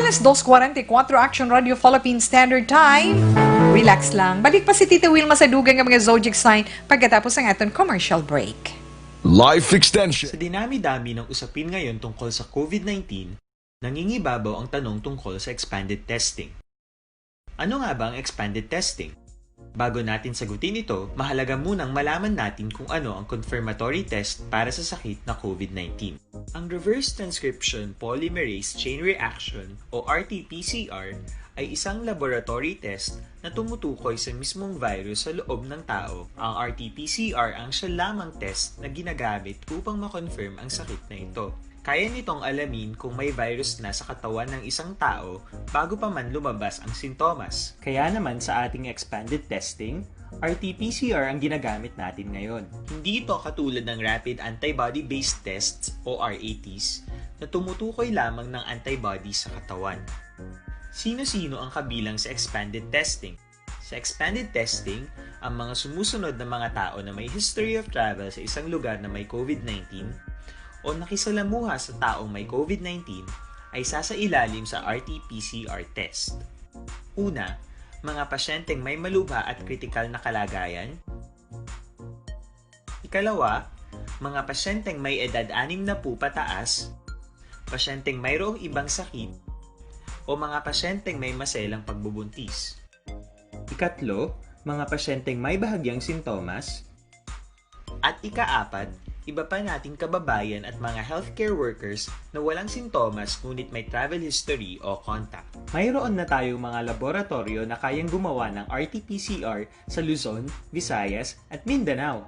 Alas dos kwarenta y kuwatro, Action Radio Philippine Standard Time. Relax lang. Balik pa si Tita Wilma sa dugang nga mga zodiac sign pagkatapos ang aton commercial break. Life Extension. Sa dinami-dami ng usapin ngayon tungkol sa COVID nineteen, nangingibabaw ang tanong tungkol sa expanded testing. Ano nga ba ang expanded testing? Bago natin sagutin ito, mahalaga munang malaman natin kung ano ang confirmatory test para sa sakit na COVID nineteen. Ang reverse transcription polymerase chain reaction o R T P C R ay isang laboratory test na tumutukoy sa mismong virus sa loob ng tao. Ang R T P C R ang siya lamang test na ginagamit upang ma-confirm ang sakit na ito. Kaya nitong alamin kung may virus na sa katawan ng isang tao bago pa man lumabas ang sintomas. Kaya naman sa ating expanded testing, R T P C R ang ginagamit natin ngayon. Hindi ito katulad ng rapid antibody-based tests o R A Ts na tumutukoy lamang ng antibody sa katawan. Sino-sino ang kabilang sa expanded testing? Sa expanded testing, ang mga sumusunod na mga tao na may history of travel sa isang lugar na may COVID nineteen o nakisalamuha sa taong may COVID nineteen ay sasailalim sa R T P C R test. Una, mga pasyenteng may malubha at kritikal na kalagayan. Ikalawa, mga pasyenteng may edad anim na po pataas, pasyenteng mayroong ibang sakit, o mga pasyenteng may maselang pagbubuntis. Ikatlo, mga pasyenteng may bahagyang sintomas. At ikaapat, iba pa nating kababayan at mga healthcare workers na walang sintomas ngunit may travel history o contact. Mayroon na tayong mga laboratoryo na kayang gumawa ng R T P C R sa Luzon, Visayas, at Mindanao.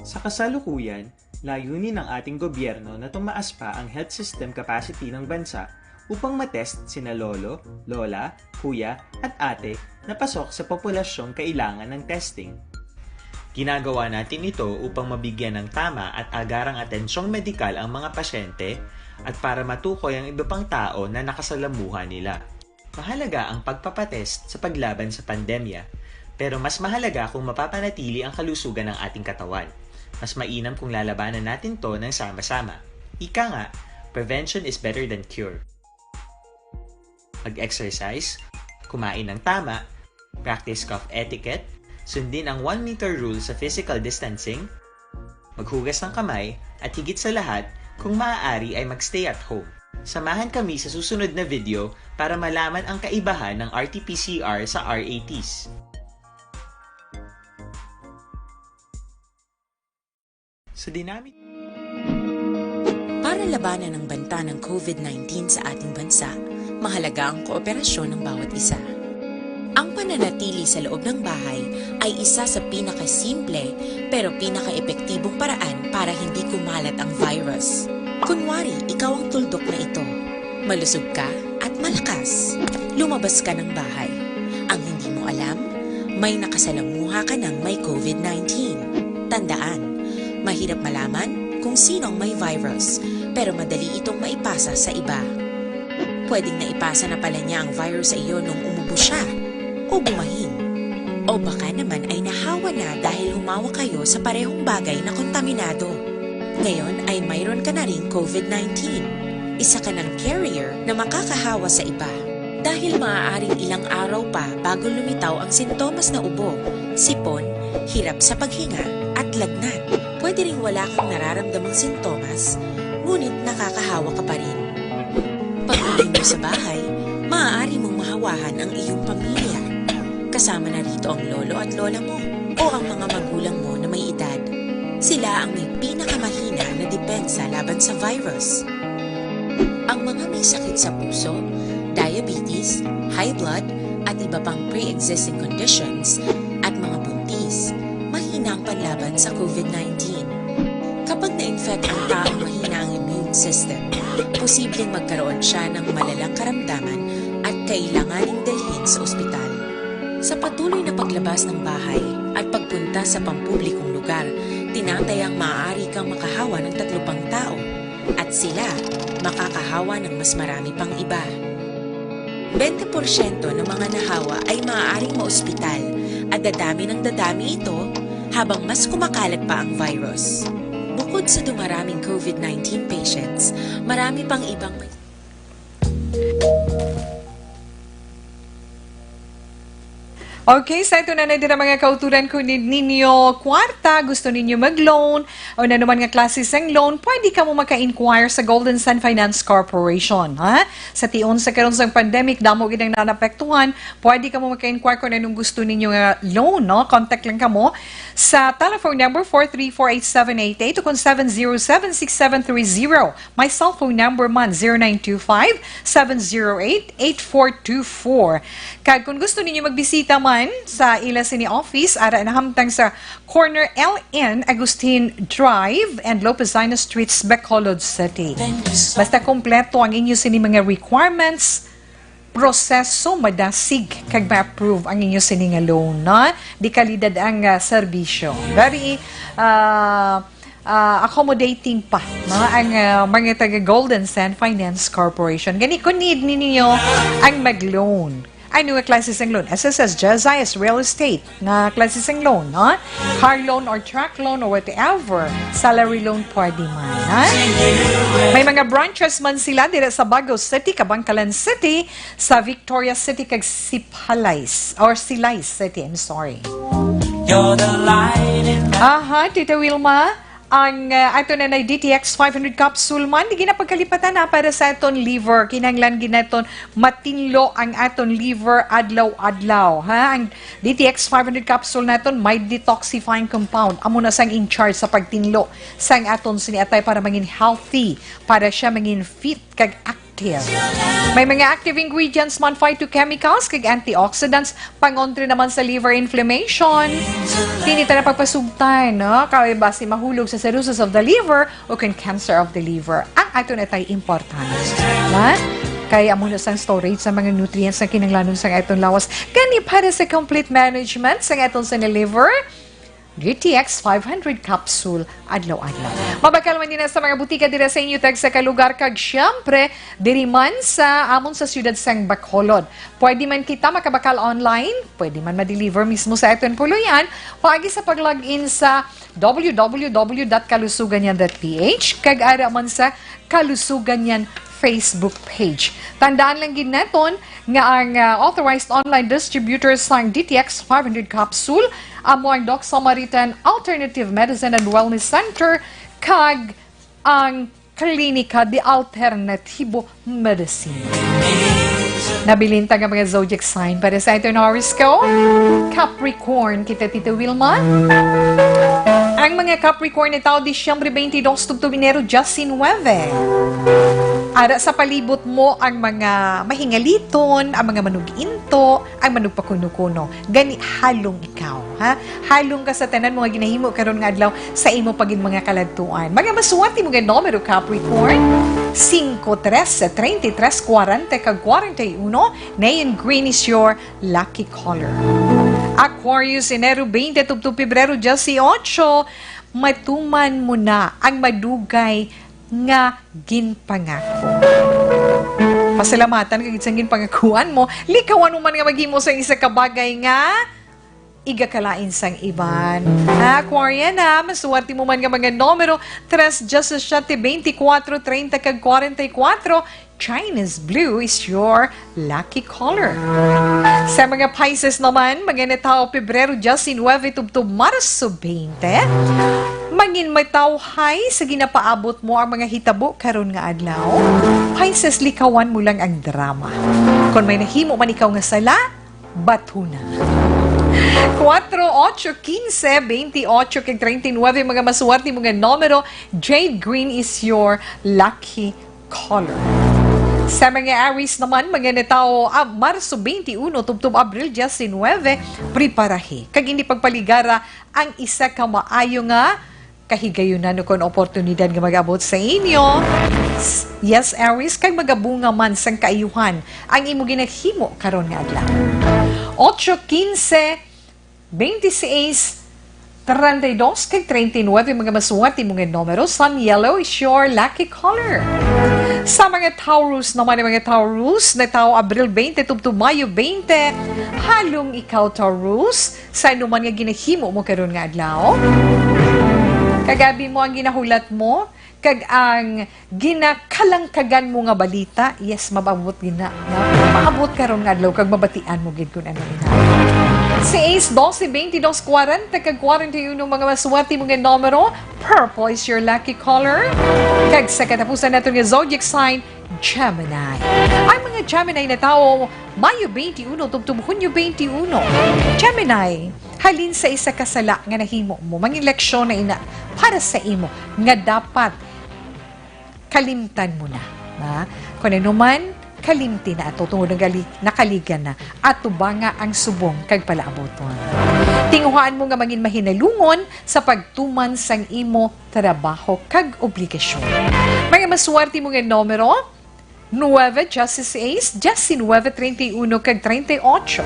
Sa kasalukuyan, layunin ng ating gobyerno na tumaas pa ang health system capacity ng bansa upang matest sina lolo, lola, kuya, at ate na pasok sa populasyong kailangan ng testing. Ginagawa natin ito upang mabigyan ng tama at agarang atensyong medikal ang mga pasyente at para matukoy ang iba pang tao na nakasalamuha nila. Mahalaga ang pagpapatest sa paglaban sa pandemya, pero mas mahalaga kung mapapanatili ang kalusugan ng ating katawan. Mas mainam kung lalabanan natin 'to ng sama-sama. Ika nga, prevention is better than cure. Mag-exercise, kumain ng tama, practice cough etiquette, sundin ang one meter rule sa physical distancing, maghugas ng kamay, at higit sa lahat, kung maaari ay mag-stay at home. Samahan kami sa susunod na video para malaman ang kaibahan ng R T P C R sa R A Ts. Sa dinamit Para labanan ang banta ng COVID nineteen sa ating bansa, mahalaga ang kooperasyon ng bawat isa. Ang pananatili sa loob ng bahay ay isa sa pinakasimple pero pinakaepektibong paraan para hindi kumalat ang virus. Kunwari, ikaw ang tuldok na ito. Malusog ka at malakas. Lumabas ka ng bahay. Ang hindi mo alam, may nakasalamuha ka ng may COVID nineteen. Tandaan, mahirap malaman kung sino ang may virus, pero madali itong maipasa sa iba. Pwedeng naipasa na pala niya ang virus sa iyo nung umubo siya o bumahin. O baka naman ay nahawa na dahil humawa kayo sa parehong bagay na kontaminado. Ngayon ay mayroon ka na ring COVID nineteen. Isa ka ng carrier na makakahawa sa iba. Dahil maaaring ilang araw pa bago lumitaw ang sintomas na ubo, sipon, hirap sa paghinga, at lagnat. Pwede ring wala kang nararamdamang sintomas, ngunit nakakahawa ka pa rin. Pag-uwi mo sa bahay, maaari mong mahawahan ang iyong pamilya. Kasama na rito ang lolo at lola mo o ang mga magulang mo na may edad. Sila ang may pinakamahina na depensa laban sa virus. Ang mga may sakit sa puso, diabetes, high blood, at iba pang pre-existing conditions, at mga buntis, mahina ang panlaban sa COVID nineteen. Kapag na-infect ang taong mahina ang immune system, posibleng magkaroon siya ng malalang karamdaman at kailanganing dalhin sa ospital. Sa patuloy na paglabas ng bahay at pagpunta sa pampublikong lugar, tinatayang maaari kang makahawa ng tatlo pang tao at sila makakahawa ng mas marami pang iba. Bente porsyento ng mga nahawa ay maaaring maospital at dadami ng dadami ito habang mas kumakalat pa ang virus. Bukod sa dumaraming COVID nineteen patients, marami pang ibang may Okay, sa ito na na dira, mga kauturan, kung need ninyo kwarta, gusto ninyo mag-loan, o nanuman nga klase sang loan, pwede kamo maka-inquire sa Golden Sand Finance Corporation, ha? Sa tion sa karon sang pandemic, damo gid ang naapektuhan. Pwede kamo maka-inquire kung anong gusto ninyo nga loan, no? Contact lang kamo sa telephone number four three four eight seven eight eight o kung seven zero seven six seven three zero. My cellphone number man, zero nine two five, seven zero eight, eight four two four. Kag kung gusto ninyo magbisita man sa ila sini office, ara nahamtang sa corner L N Agustin Drive and Lopezina Streets, Bacolod City. Basta kompleto ang inyo sini mga requirements, proseso, madasig kag ma-approve ang inyo sini nga loan, no? De kalidad ang, ah, serbisyo. Very, ah, ah, accommodating pa, no? Ang, ah, mga taga Golden Sand Finance Corporation. Gani, kung need ninyo ang mag-loan, ano nga klase sang loan? S S S, G S I S, real estate nga klase sang loan, no? Car loan or truck loan or whatever. Salary loan pwede man, ha? May mga branches man sila dira sa Bago City, Kabankalan City, sa Victoria City, kag Sipalay, or Silay City, I'm sorry. You're the light in the Aha, Tita Wilma, ang, uh, ato na na D T X five hundred capsule man, di ginapagkalipatan na para sa aton liver. Kinahanglan ginaton matinlo ang aton liver adlaw-adlaw, ha? Ang D T X five hundred capsule naton may detoxifying compound. Amo na sang in charge sa pagtinlo sang aton sini atay para mangin healthy, para siya mangin fit kag active. May mga active ingredients man, phytochemicals kag antioxidants, pangontra naman sa liver inflammation. Dili ta na pagpasugtan, no? Kay basi mahulog sa cirrhosis of the liver o kung cancer of the liver ang aton atay importante. Ha? Kay amo na sang storage sa mga nutrients nga kinahanglanon sang aton lawas. Gani, para sa complete management sang aton sa liver, D T X five hundred capsule adlaw-adlaw. Mabakal man din sa mga butika dira sa inyo tagsa ka lugar, kag siyempre diri man sa amon sa siyudad sang Bacolod. Pwede man kita makabakal online, pwede man ma-deliver mismo sa aton puloy-an, paagi sa pag-log in sa W W W dot kalusugan niyan dot P H kag ara man sa Kalusugan Niyan Facebook page. Tandaan lang gid naton nga ang, ah, authorized online distributor sang D T X five hundred capsule amo ang Doc Samaritan Alternative Medicine and Wellness Center kag ang Klinika de Alternativo Medicine. Nabilin ta nga mga zodiac sign para sa aton horoscope. Capricorn kita, Tita Wilma. Ang mga Capricorn natawo Disyembre twenty-two tubtob Enero diecinuebe. Ara sa palibot mo ang mga mahingaliton, ang mga manuginto, ang manugpakuno-kuno. Gani, halong ikaw, ha? Halong ka sa tanan mo nga ginahimo karon nga adlaw sa imo pa gid mga kaladtuan. Mga maswerte mo nga numero, Capricorn, singko, trese, treinta y tres, kwarenta, kag kwarenta y uno. Neon green is your lucky color. Aquarius, Enero twenty tubtob Pebrero dieciocho, matuman mo na ang madugay nga ginpangako. Pasalamatan ka gid sang ginpangakuan mo. Likawan mo man nga maghimo sa isa ka bagay nga igakalain sang iban. Ha, Aquarian, ha? Maswerte mo man nga mga numero, tres, diecisiete, twenty-four, treinta, kag kwarenta y kuwatro. Chinese blue is your lucky color. Sa mga Pisces naman, mga natawo Pebrero diecinuebe tubtob Marso twenty, mangin matawhay sa ginapaabot mo ang mga hitabo karon nga adlaw. Pisces, likawan mo lang ang drama. Kon may nahimo man ikaw nga sala, batuna. Kuwatro, otso, kinse, bentiocho, kag treinta y nuebe, mga maswerte mo nga numero, jade green is your lucky color. Sa mga Aries naman, mga natawo, ah, Marso twenty-one tubtob Abril diecinuebe, preparahi kag hindi pagpaligara ang isa ka maayo nga kahigayunan ukon oportunidad nga mag-abot sa inyo. S-, yes, Aries, kag magabunga man sang kaayuhan ang imo ginahimo karon nga adlaw. Otso, kinse, bente seis, treinta y dos, kag treinta y nuebe, mga maswerte mo nga numero. Sun yellow is your lucky color. Sa mga Taurus naman, ang mga Taurus, natawo Abril bente tubtob Mayo bente, halong ikaw, Taurus, sa anuman nga ginahimo mo karon nga adlaw. Kag abi mo ang ginahulat mo, kag ang ginakalangkagan mo nga balita, yes, mababot gina, no? Maabot karon nga adlaw, kag mabatian mo gid kun ano ina. Seis, doce, veintidós, cuarenta kag cuarenta y uno, mga maswerte mo nga numero. Purple is your lucky color. Kag sa katapusan nato nga zodiac sign, Gemini. Ang mga Gemini na tawo, Mayo twenty-one tubtob Hunyo twenty-one. Gemini, halin sa isa ka sala nga nahimo mo, mangin leksyon na ina para sa imo nga dapat kalimtan mo na, ha? Kung ano man, kalimti na ato tungod nagali-, nakaligan na, atubanga ang subong kag palaabuton. Tinguhaan mo nga mangin mahinalungon sa pagtuman sang imo trabaho kag obligasyon. Mga maswerte mo nga numero, nueve, dieciséis, diecinueve, treinta y uno, kag treinta y ocho.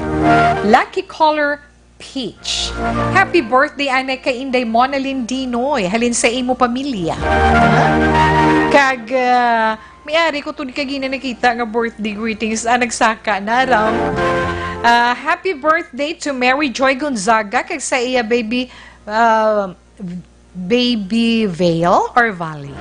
Lucky color, peach. Happy birthday, anay kay Inday Monalyn Dinoy, halin sa imo pamilya. Kag, ah, may ari ko tun kagina nakita nga birthday greetings, ah, nagsaka na raw. Ah, happy birthday to Mary Joy Gonzaga, kag sa iya baby, ah, Baby Vale or Valley.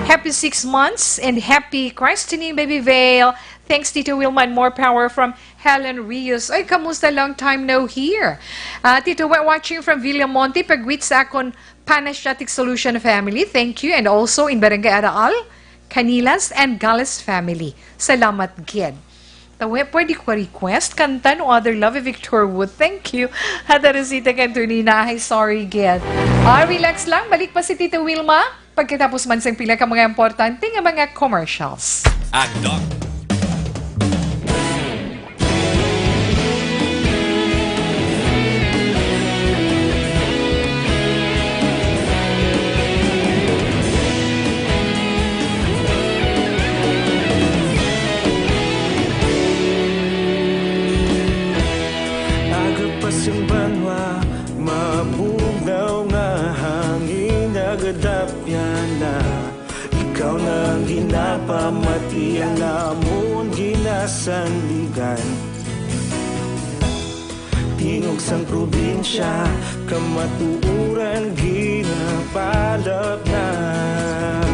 Happy six months and happy christening, Baby Vale. Thanks, Tito Wilma, and more power from Helen Rios. Ay, kamusta? Long time no hear. Ah, Tito, we're watching from Villamonte. Pag-greet sa akon Panasiatic Solution family. Thank you. And also in Barangay Araal, Canilas, and Gales family. Salamat gid. Tawe, pwede ko request kanta no other love, Victor Wood. Thank you. Hata Rosita Cantonina, ay sorry gid. Ah, relax lang. Balik pa si Tita Wilma pagkatapos man sang pila ka mga importante nga mga commercials. Agdang. Aga pa sing banwa, mabugnaw nga hangin, nagadapyan na. Ikaw na ang ginapamatian namon, ginasandigan. Tingog sang probinsya, kamatuoran ginapalapnap.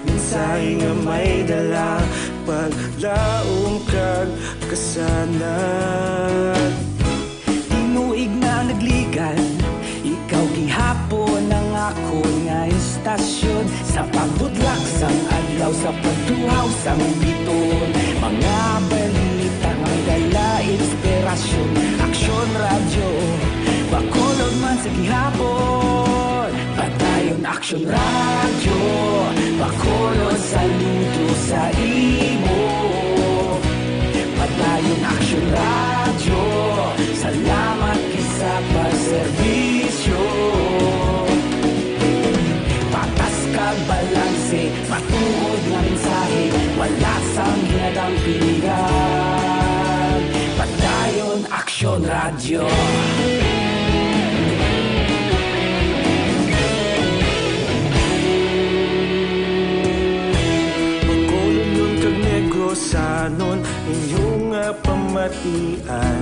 Mensahe nga may dala, paglaom kag kasanag. Tinuig na nagligan, ikaw gihapon ang akon nga istasyon. Sa pagbudlak sang adlaw, sa pagtuhaw sang bituon, mga balita nga may dala inspirasyon. Aksyon Radyo, Bacolod man sa gihapon. Padayon Aksyon Radyo, Bacolod, saludo sa imo. Padayon Aksyon Radyo, salamat gid sa pagserbisyo. Patas kag balanse, matuod nga mensahe, wala sang hinadang piligan. Padayon Aksyon Radyo. Bacolodnon kag Negrosanon, inyo nga pamatian.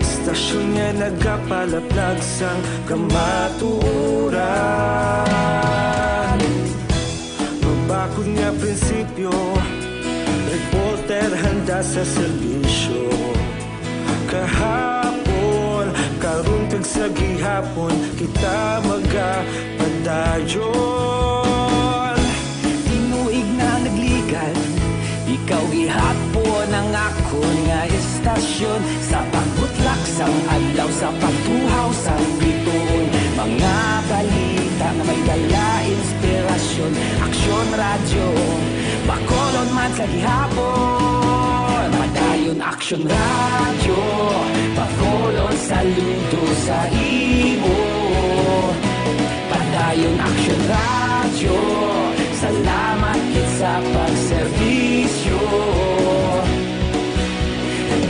Istasyon nga nagapalaplag sang kamatuoran. Mabakod nga prinsipyo, reporter handa sa serbisyo. Kahapon, karon kag sa gihapon, kita magapadayon. Tinuig na nagligan, ikaw gihapon ang akon nga istasyon. Sa pagbutlak sang adlaw, sa pagtuhaw sang bituon, mga balita nga may dala inspirasyon. Aksyon Radyo, Bacolod man sa gihapon. Padayon Aksyon Radyo, Bacolod, saludo sa imo. Padayon Aksyon Radyo, salamat gid sa pagserbisyo.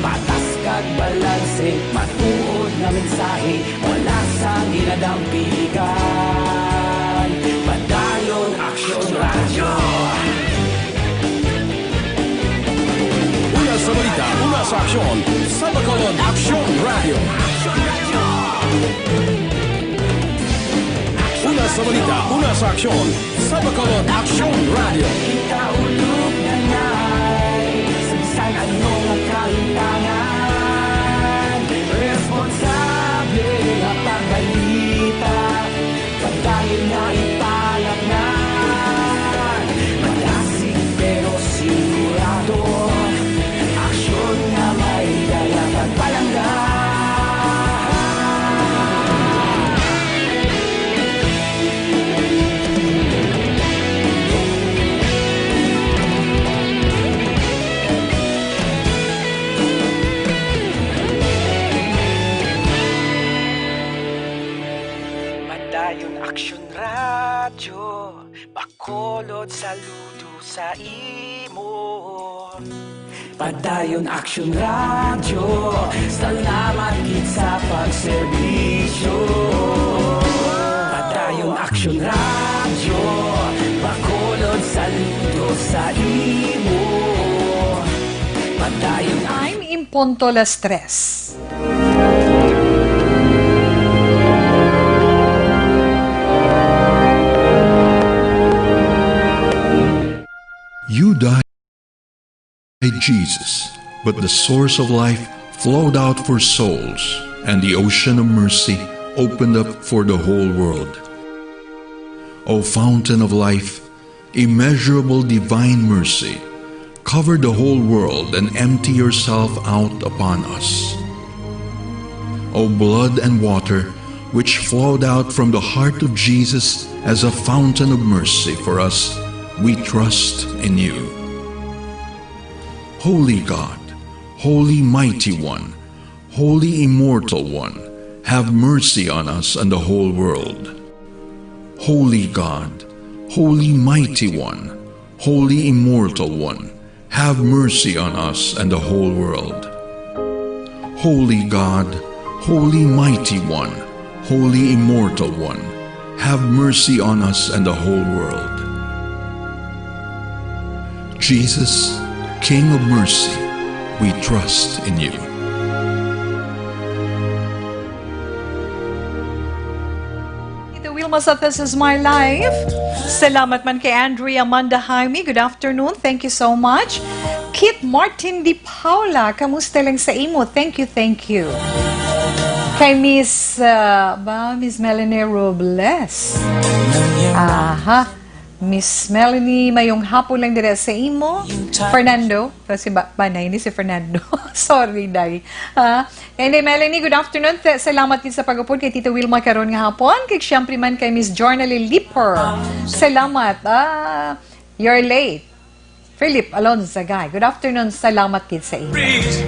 Patas kag balanse, matuod nga mensahe, wala sang hinadang piligan. Padayon Aksyon Radyo. Una sa balita, una sa aksyon, sa Bacolod Aksyon Radyo. Una sa balita, una sa aksyon, sa Bacolod Aksyon Radyo. Kita ulog na ngay, sa bisan ano nga kahintangan. Padayon Aksyon Radyo, Bacolod, saludo sa imo. Padayon Aksyon Radyo, salamat gid sa pagserbisyo. Padayon Aksyon Radyo, Bacolod, saludo sa imo. Padayon Time in punto las tres. You died, Jesus, but the source of life flowed out for souls, and the ocean of mercy opened up for the whole world. O fountain of life, immeasurable divine mercy, cover the whole world and empty yourself out upon us. O blood and water, which flowed out from the heart of Jesus as a fountain of mercy for us, we trust in you. Holy God, Holy Mighty One, Holy Immortal One, have mercy on us and the whole world. Holy God, Holy Mighty One, Holy Immortal One, have mercy on us and the whole world. Holy God, Holy Mighty One, Holy Immortal One, have mercy on us and the whole world. Jesus, King of mercy, we trust in you. Ito, Wilma sa This Is My Life. Salamat man kay Andrea Amanda Jaime. Good afternoon. Thank you so much. Kit Martin Di Paula, kamusta lang sa imo? Thank you, thank you. Kay Miss, ah, ba, Miss Melanie Robles. Aha. Miss Melanie, mayong hapon lang dira sa imo. Fernando, kasi ba, banay ni si Fernando. Sorry, day. Ah, and then, Melanie, good afternoon. Th-, salamat gid sa pag-upod kay Tito Wilma karon nga hapon. Kay siyempre man kay Miss Jornalie Liper. Salamat. Ah, you're late. Philip Alonzagay, good afternoon. Salamat gid sa inyo.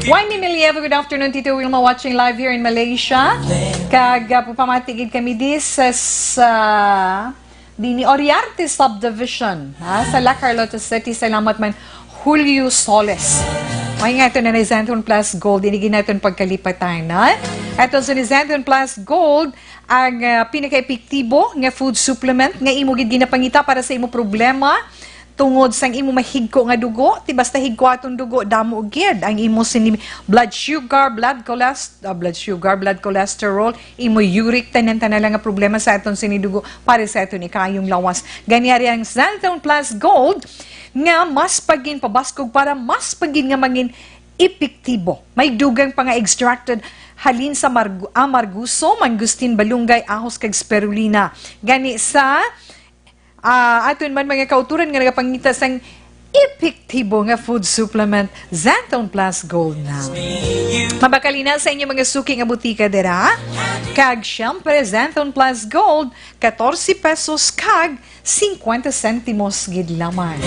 Wayne Milievo, good afternoon, Tito Wilma, watching live here in Malaysia. Kag, ah, pamati gid kami di sa, sa, di ni Oriarte Subdivision, ha, sa La Carlota City. Salamat man, Julio Soles. Ay nga, ito na ni Xanthone Plus Gold. Ini gid naton pagkalipatan, ha? Ito sa ni Xanthone Plus Gold, ang, ah, pinaka-epektibo nga food supplement nga imo gid ginapangita para sa imo problema tungod sang imo mahigko nga dugo. Ti basta higko aton dugo, damo gid ang imo sini blood sugar, blood cholest-, ah, blood sugar, blood cholesterol, imo uric, tanan-tanan lang nga problema sa aton sini dugo para sa aton ikayong lawas. Gani ari ang Xanthone Plus Gold nga mas pagin pabaskog para mas pagin nga mangin epektibo. May dugang pa nga extracted halin sa margu-, amarguso, mangustin, balunggay, ahos, kag spirulina. Gani sa, ah, aton man mga kauturan nga nagapangita sang epektibo nga food supplement, Xanthone Plus Gold na. Mabakal ina sa inyo mga suki nga butika dira. Kag siyempre, Xanthone Plus Gold, katorse pesos kag cincuenta sentimos gid lamang.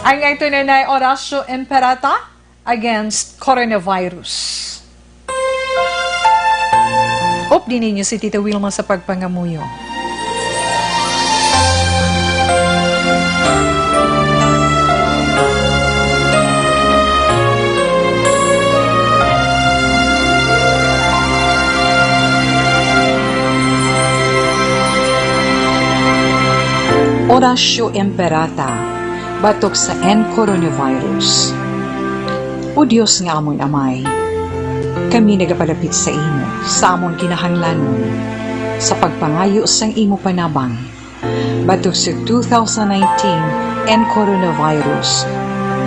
Ang ito na na Horacio Imperata against coronavirus. Updi ninyo si Tita Wilma sa pagpangamuyo. Horacio Imperata, batok sa N coronavirus. O Dios nga amon Amay, kami nagapalapit sa imo sa amon kinahanglanon sa pagpangayo sang imo panabang batok sa two thousand nineteen N coronavirus,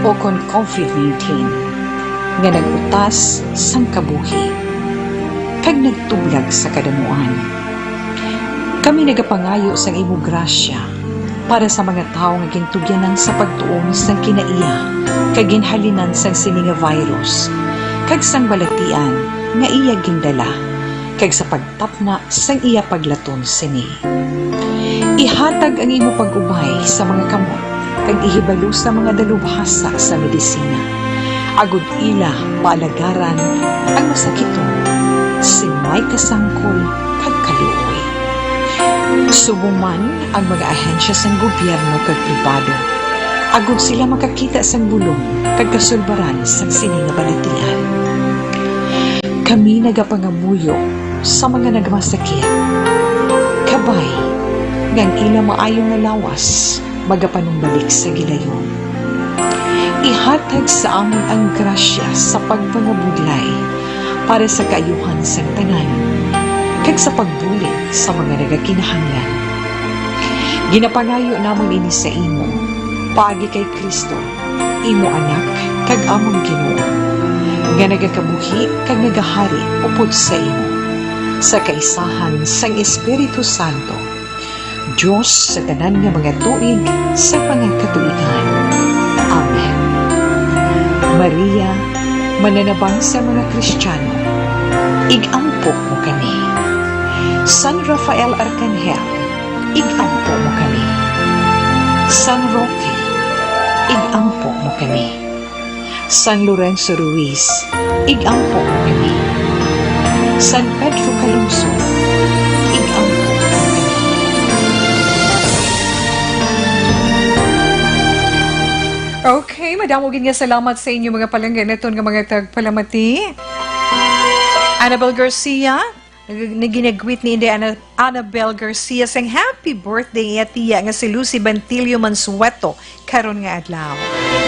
o kon COVID nineteen, nga nag-utas sang kabuhi kag nagtublag sa kadamuan. Kami nagapangayo sang imo grasya para sa mga tawo nga gintugyanan sa pagtuon sang kinaiya kag ginhalinan sang sini nga virus, kag sang balatian nga iya gindala, kag sa pagtapna sang iya paglaton sini. Ihatag ang imo pag-ubay sa mga kamot kag ihibalo sa mga dalubhasa sa medisina, agod ila paalagaran ang masakiton sing may kasangkol kag kaluoy. Subong man ang mga ahensya sang gobyerno kag pribado, agod sila makakita sang bulong kag kasulbaran sang sini nga balatian. Kami nagapangamuyo sa mga nagmasakit, kabay nga ang ila maayo nga lawas magapanumbalik sa gilayon. Ihatag sa amon ang grasya sa pagpangabudlay para sa kaayuhan sang tanan, kag sa pagbulig sa mga nagakinahanglan. Ginapangayo namon ini sa imo, paagi kay Cristo, imo Anak, kag amon Ginoo, nga nagakabuhi kag nagahari upod sa imo, sa kaisahan sang Espiritu Santo, Dios sa tanan nga mga tuig sa mga katuigan. Amen. Maria, mananabang sa mga Kristiyano, ig-ampo mo kami. San Rafael Arcangel, ig-ampo mo kami. San Roque, ig-ampo mo kami. San Lorenzo Ruiz, ig-ampo mo kami. San Pedro Calungsod, ig-ampo mo kami. Okay, madamo gid nga salamat sa inyo, mga palangga naton nga mga tagpalamati. Annabel Garcia, nag-, nag-, ginagwit ni Inday Ana-, Annabel Garcia sang happy birthday iya tiya nga si Lucy Bantilio Mansueto karon nga adlaw.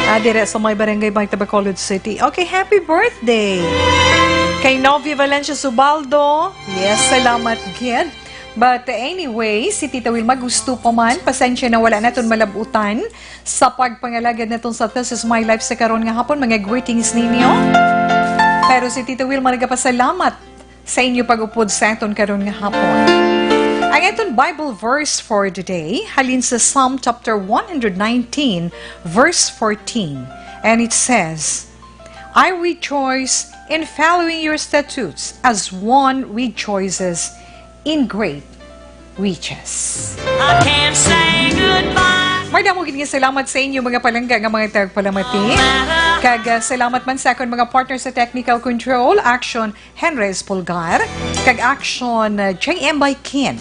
Ah, dire sa may barangay Baita, Bacolod City. Okay, happy birthday! Kay Novi Valencia Subaldo, yes, salamat gid. But anyway, si Tita Wilma gusto pa man, pasensya na wala naton malabutan sa pagpangalagad naton sa This Is My Life sa karon nga hapon, mga greetings ninyo. Pero si Tita Wilma nagapasalamat sa inyo pag-upod sa aton karon nga hapon. Ang aton Bible verse for today halin sa Psalm chapter one hundred nineteen, verse fourteen, and it says, "I rejoice in following your statutes as one rejoices in great riches." I can't say goodbye. Madamo gid nga salamat sa inyo, mga palangga nga mga tagpalamati. Kag, ah, salamat man sa akon mga partner sa technical control, Action Henry Espulgar, kag Action, uh, J M Baikin.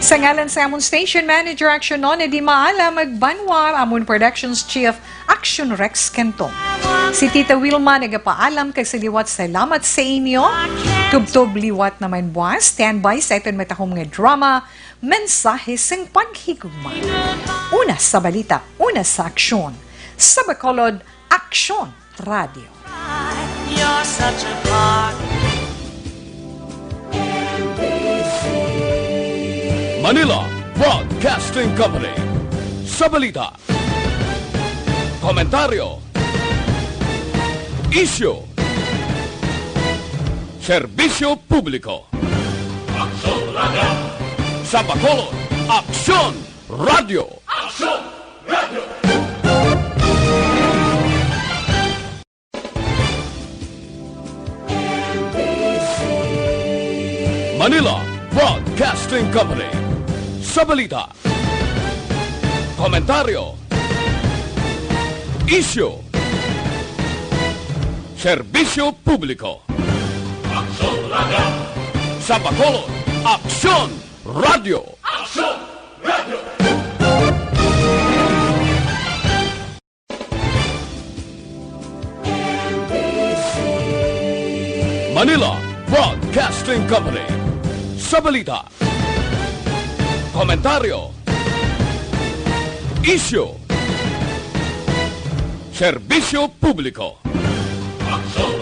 Sa ngalan sa amon station manager, Action Nona Di Maalam, magbanwa, amon productions chief, Action Rex Cantong. Si Tita Wilma nagapaalam kag sa liwat salamat sa inyo. Tubtob liwat naman buwas, standby sa aton matahom nga drama, Mensahe sing Paghigugma. Una sa balita, una sa aksyon. Sa Bacolod, Aksyon Radio. You're such a part. Manila Broadcasting Company. Sa balita, komentaryo, isyu, serbisyo publiko. Aksyon Radio. Sa Bacolod, Aksyon Radio. Aksyon Radio. Manila Broadcasting Company. Sa balita, komentaryo, isyu, serbisyo publiko. Aksyon Radio. Sa Bacolod, Aksyon Radio. Aksyon Radio. Manila Broadcasting Company. Sa balita, komentaryo, isyu, serbisyo publiko. Aksyon Radio.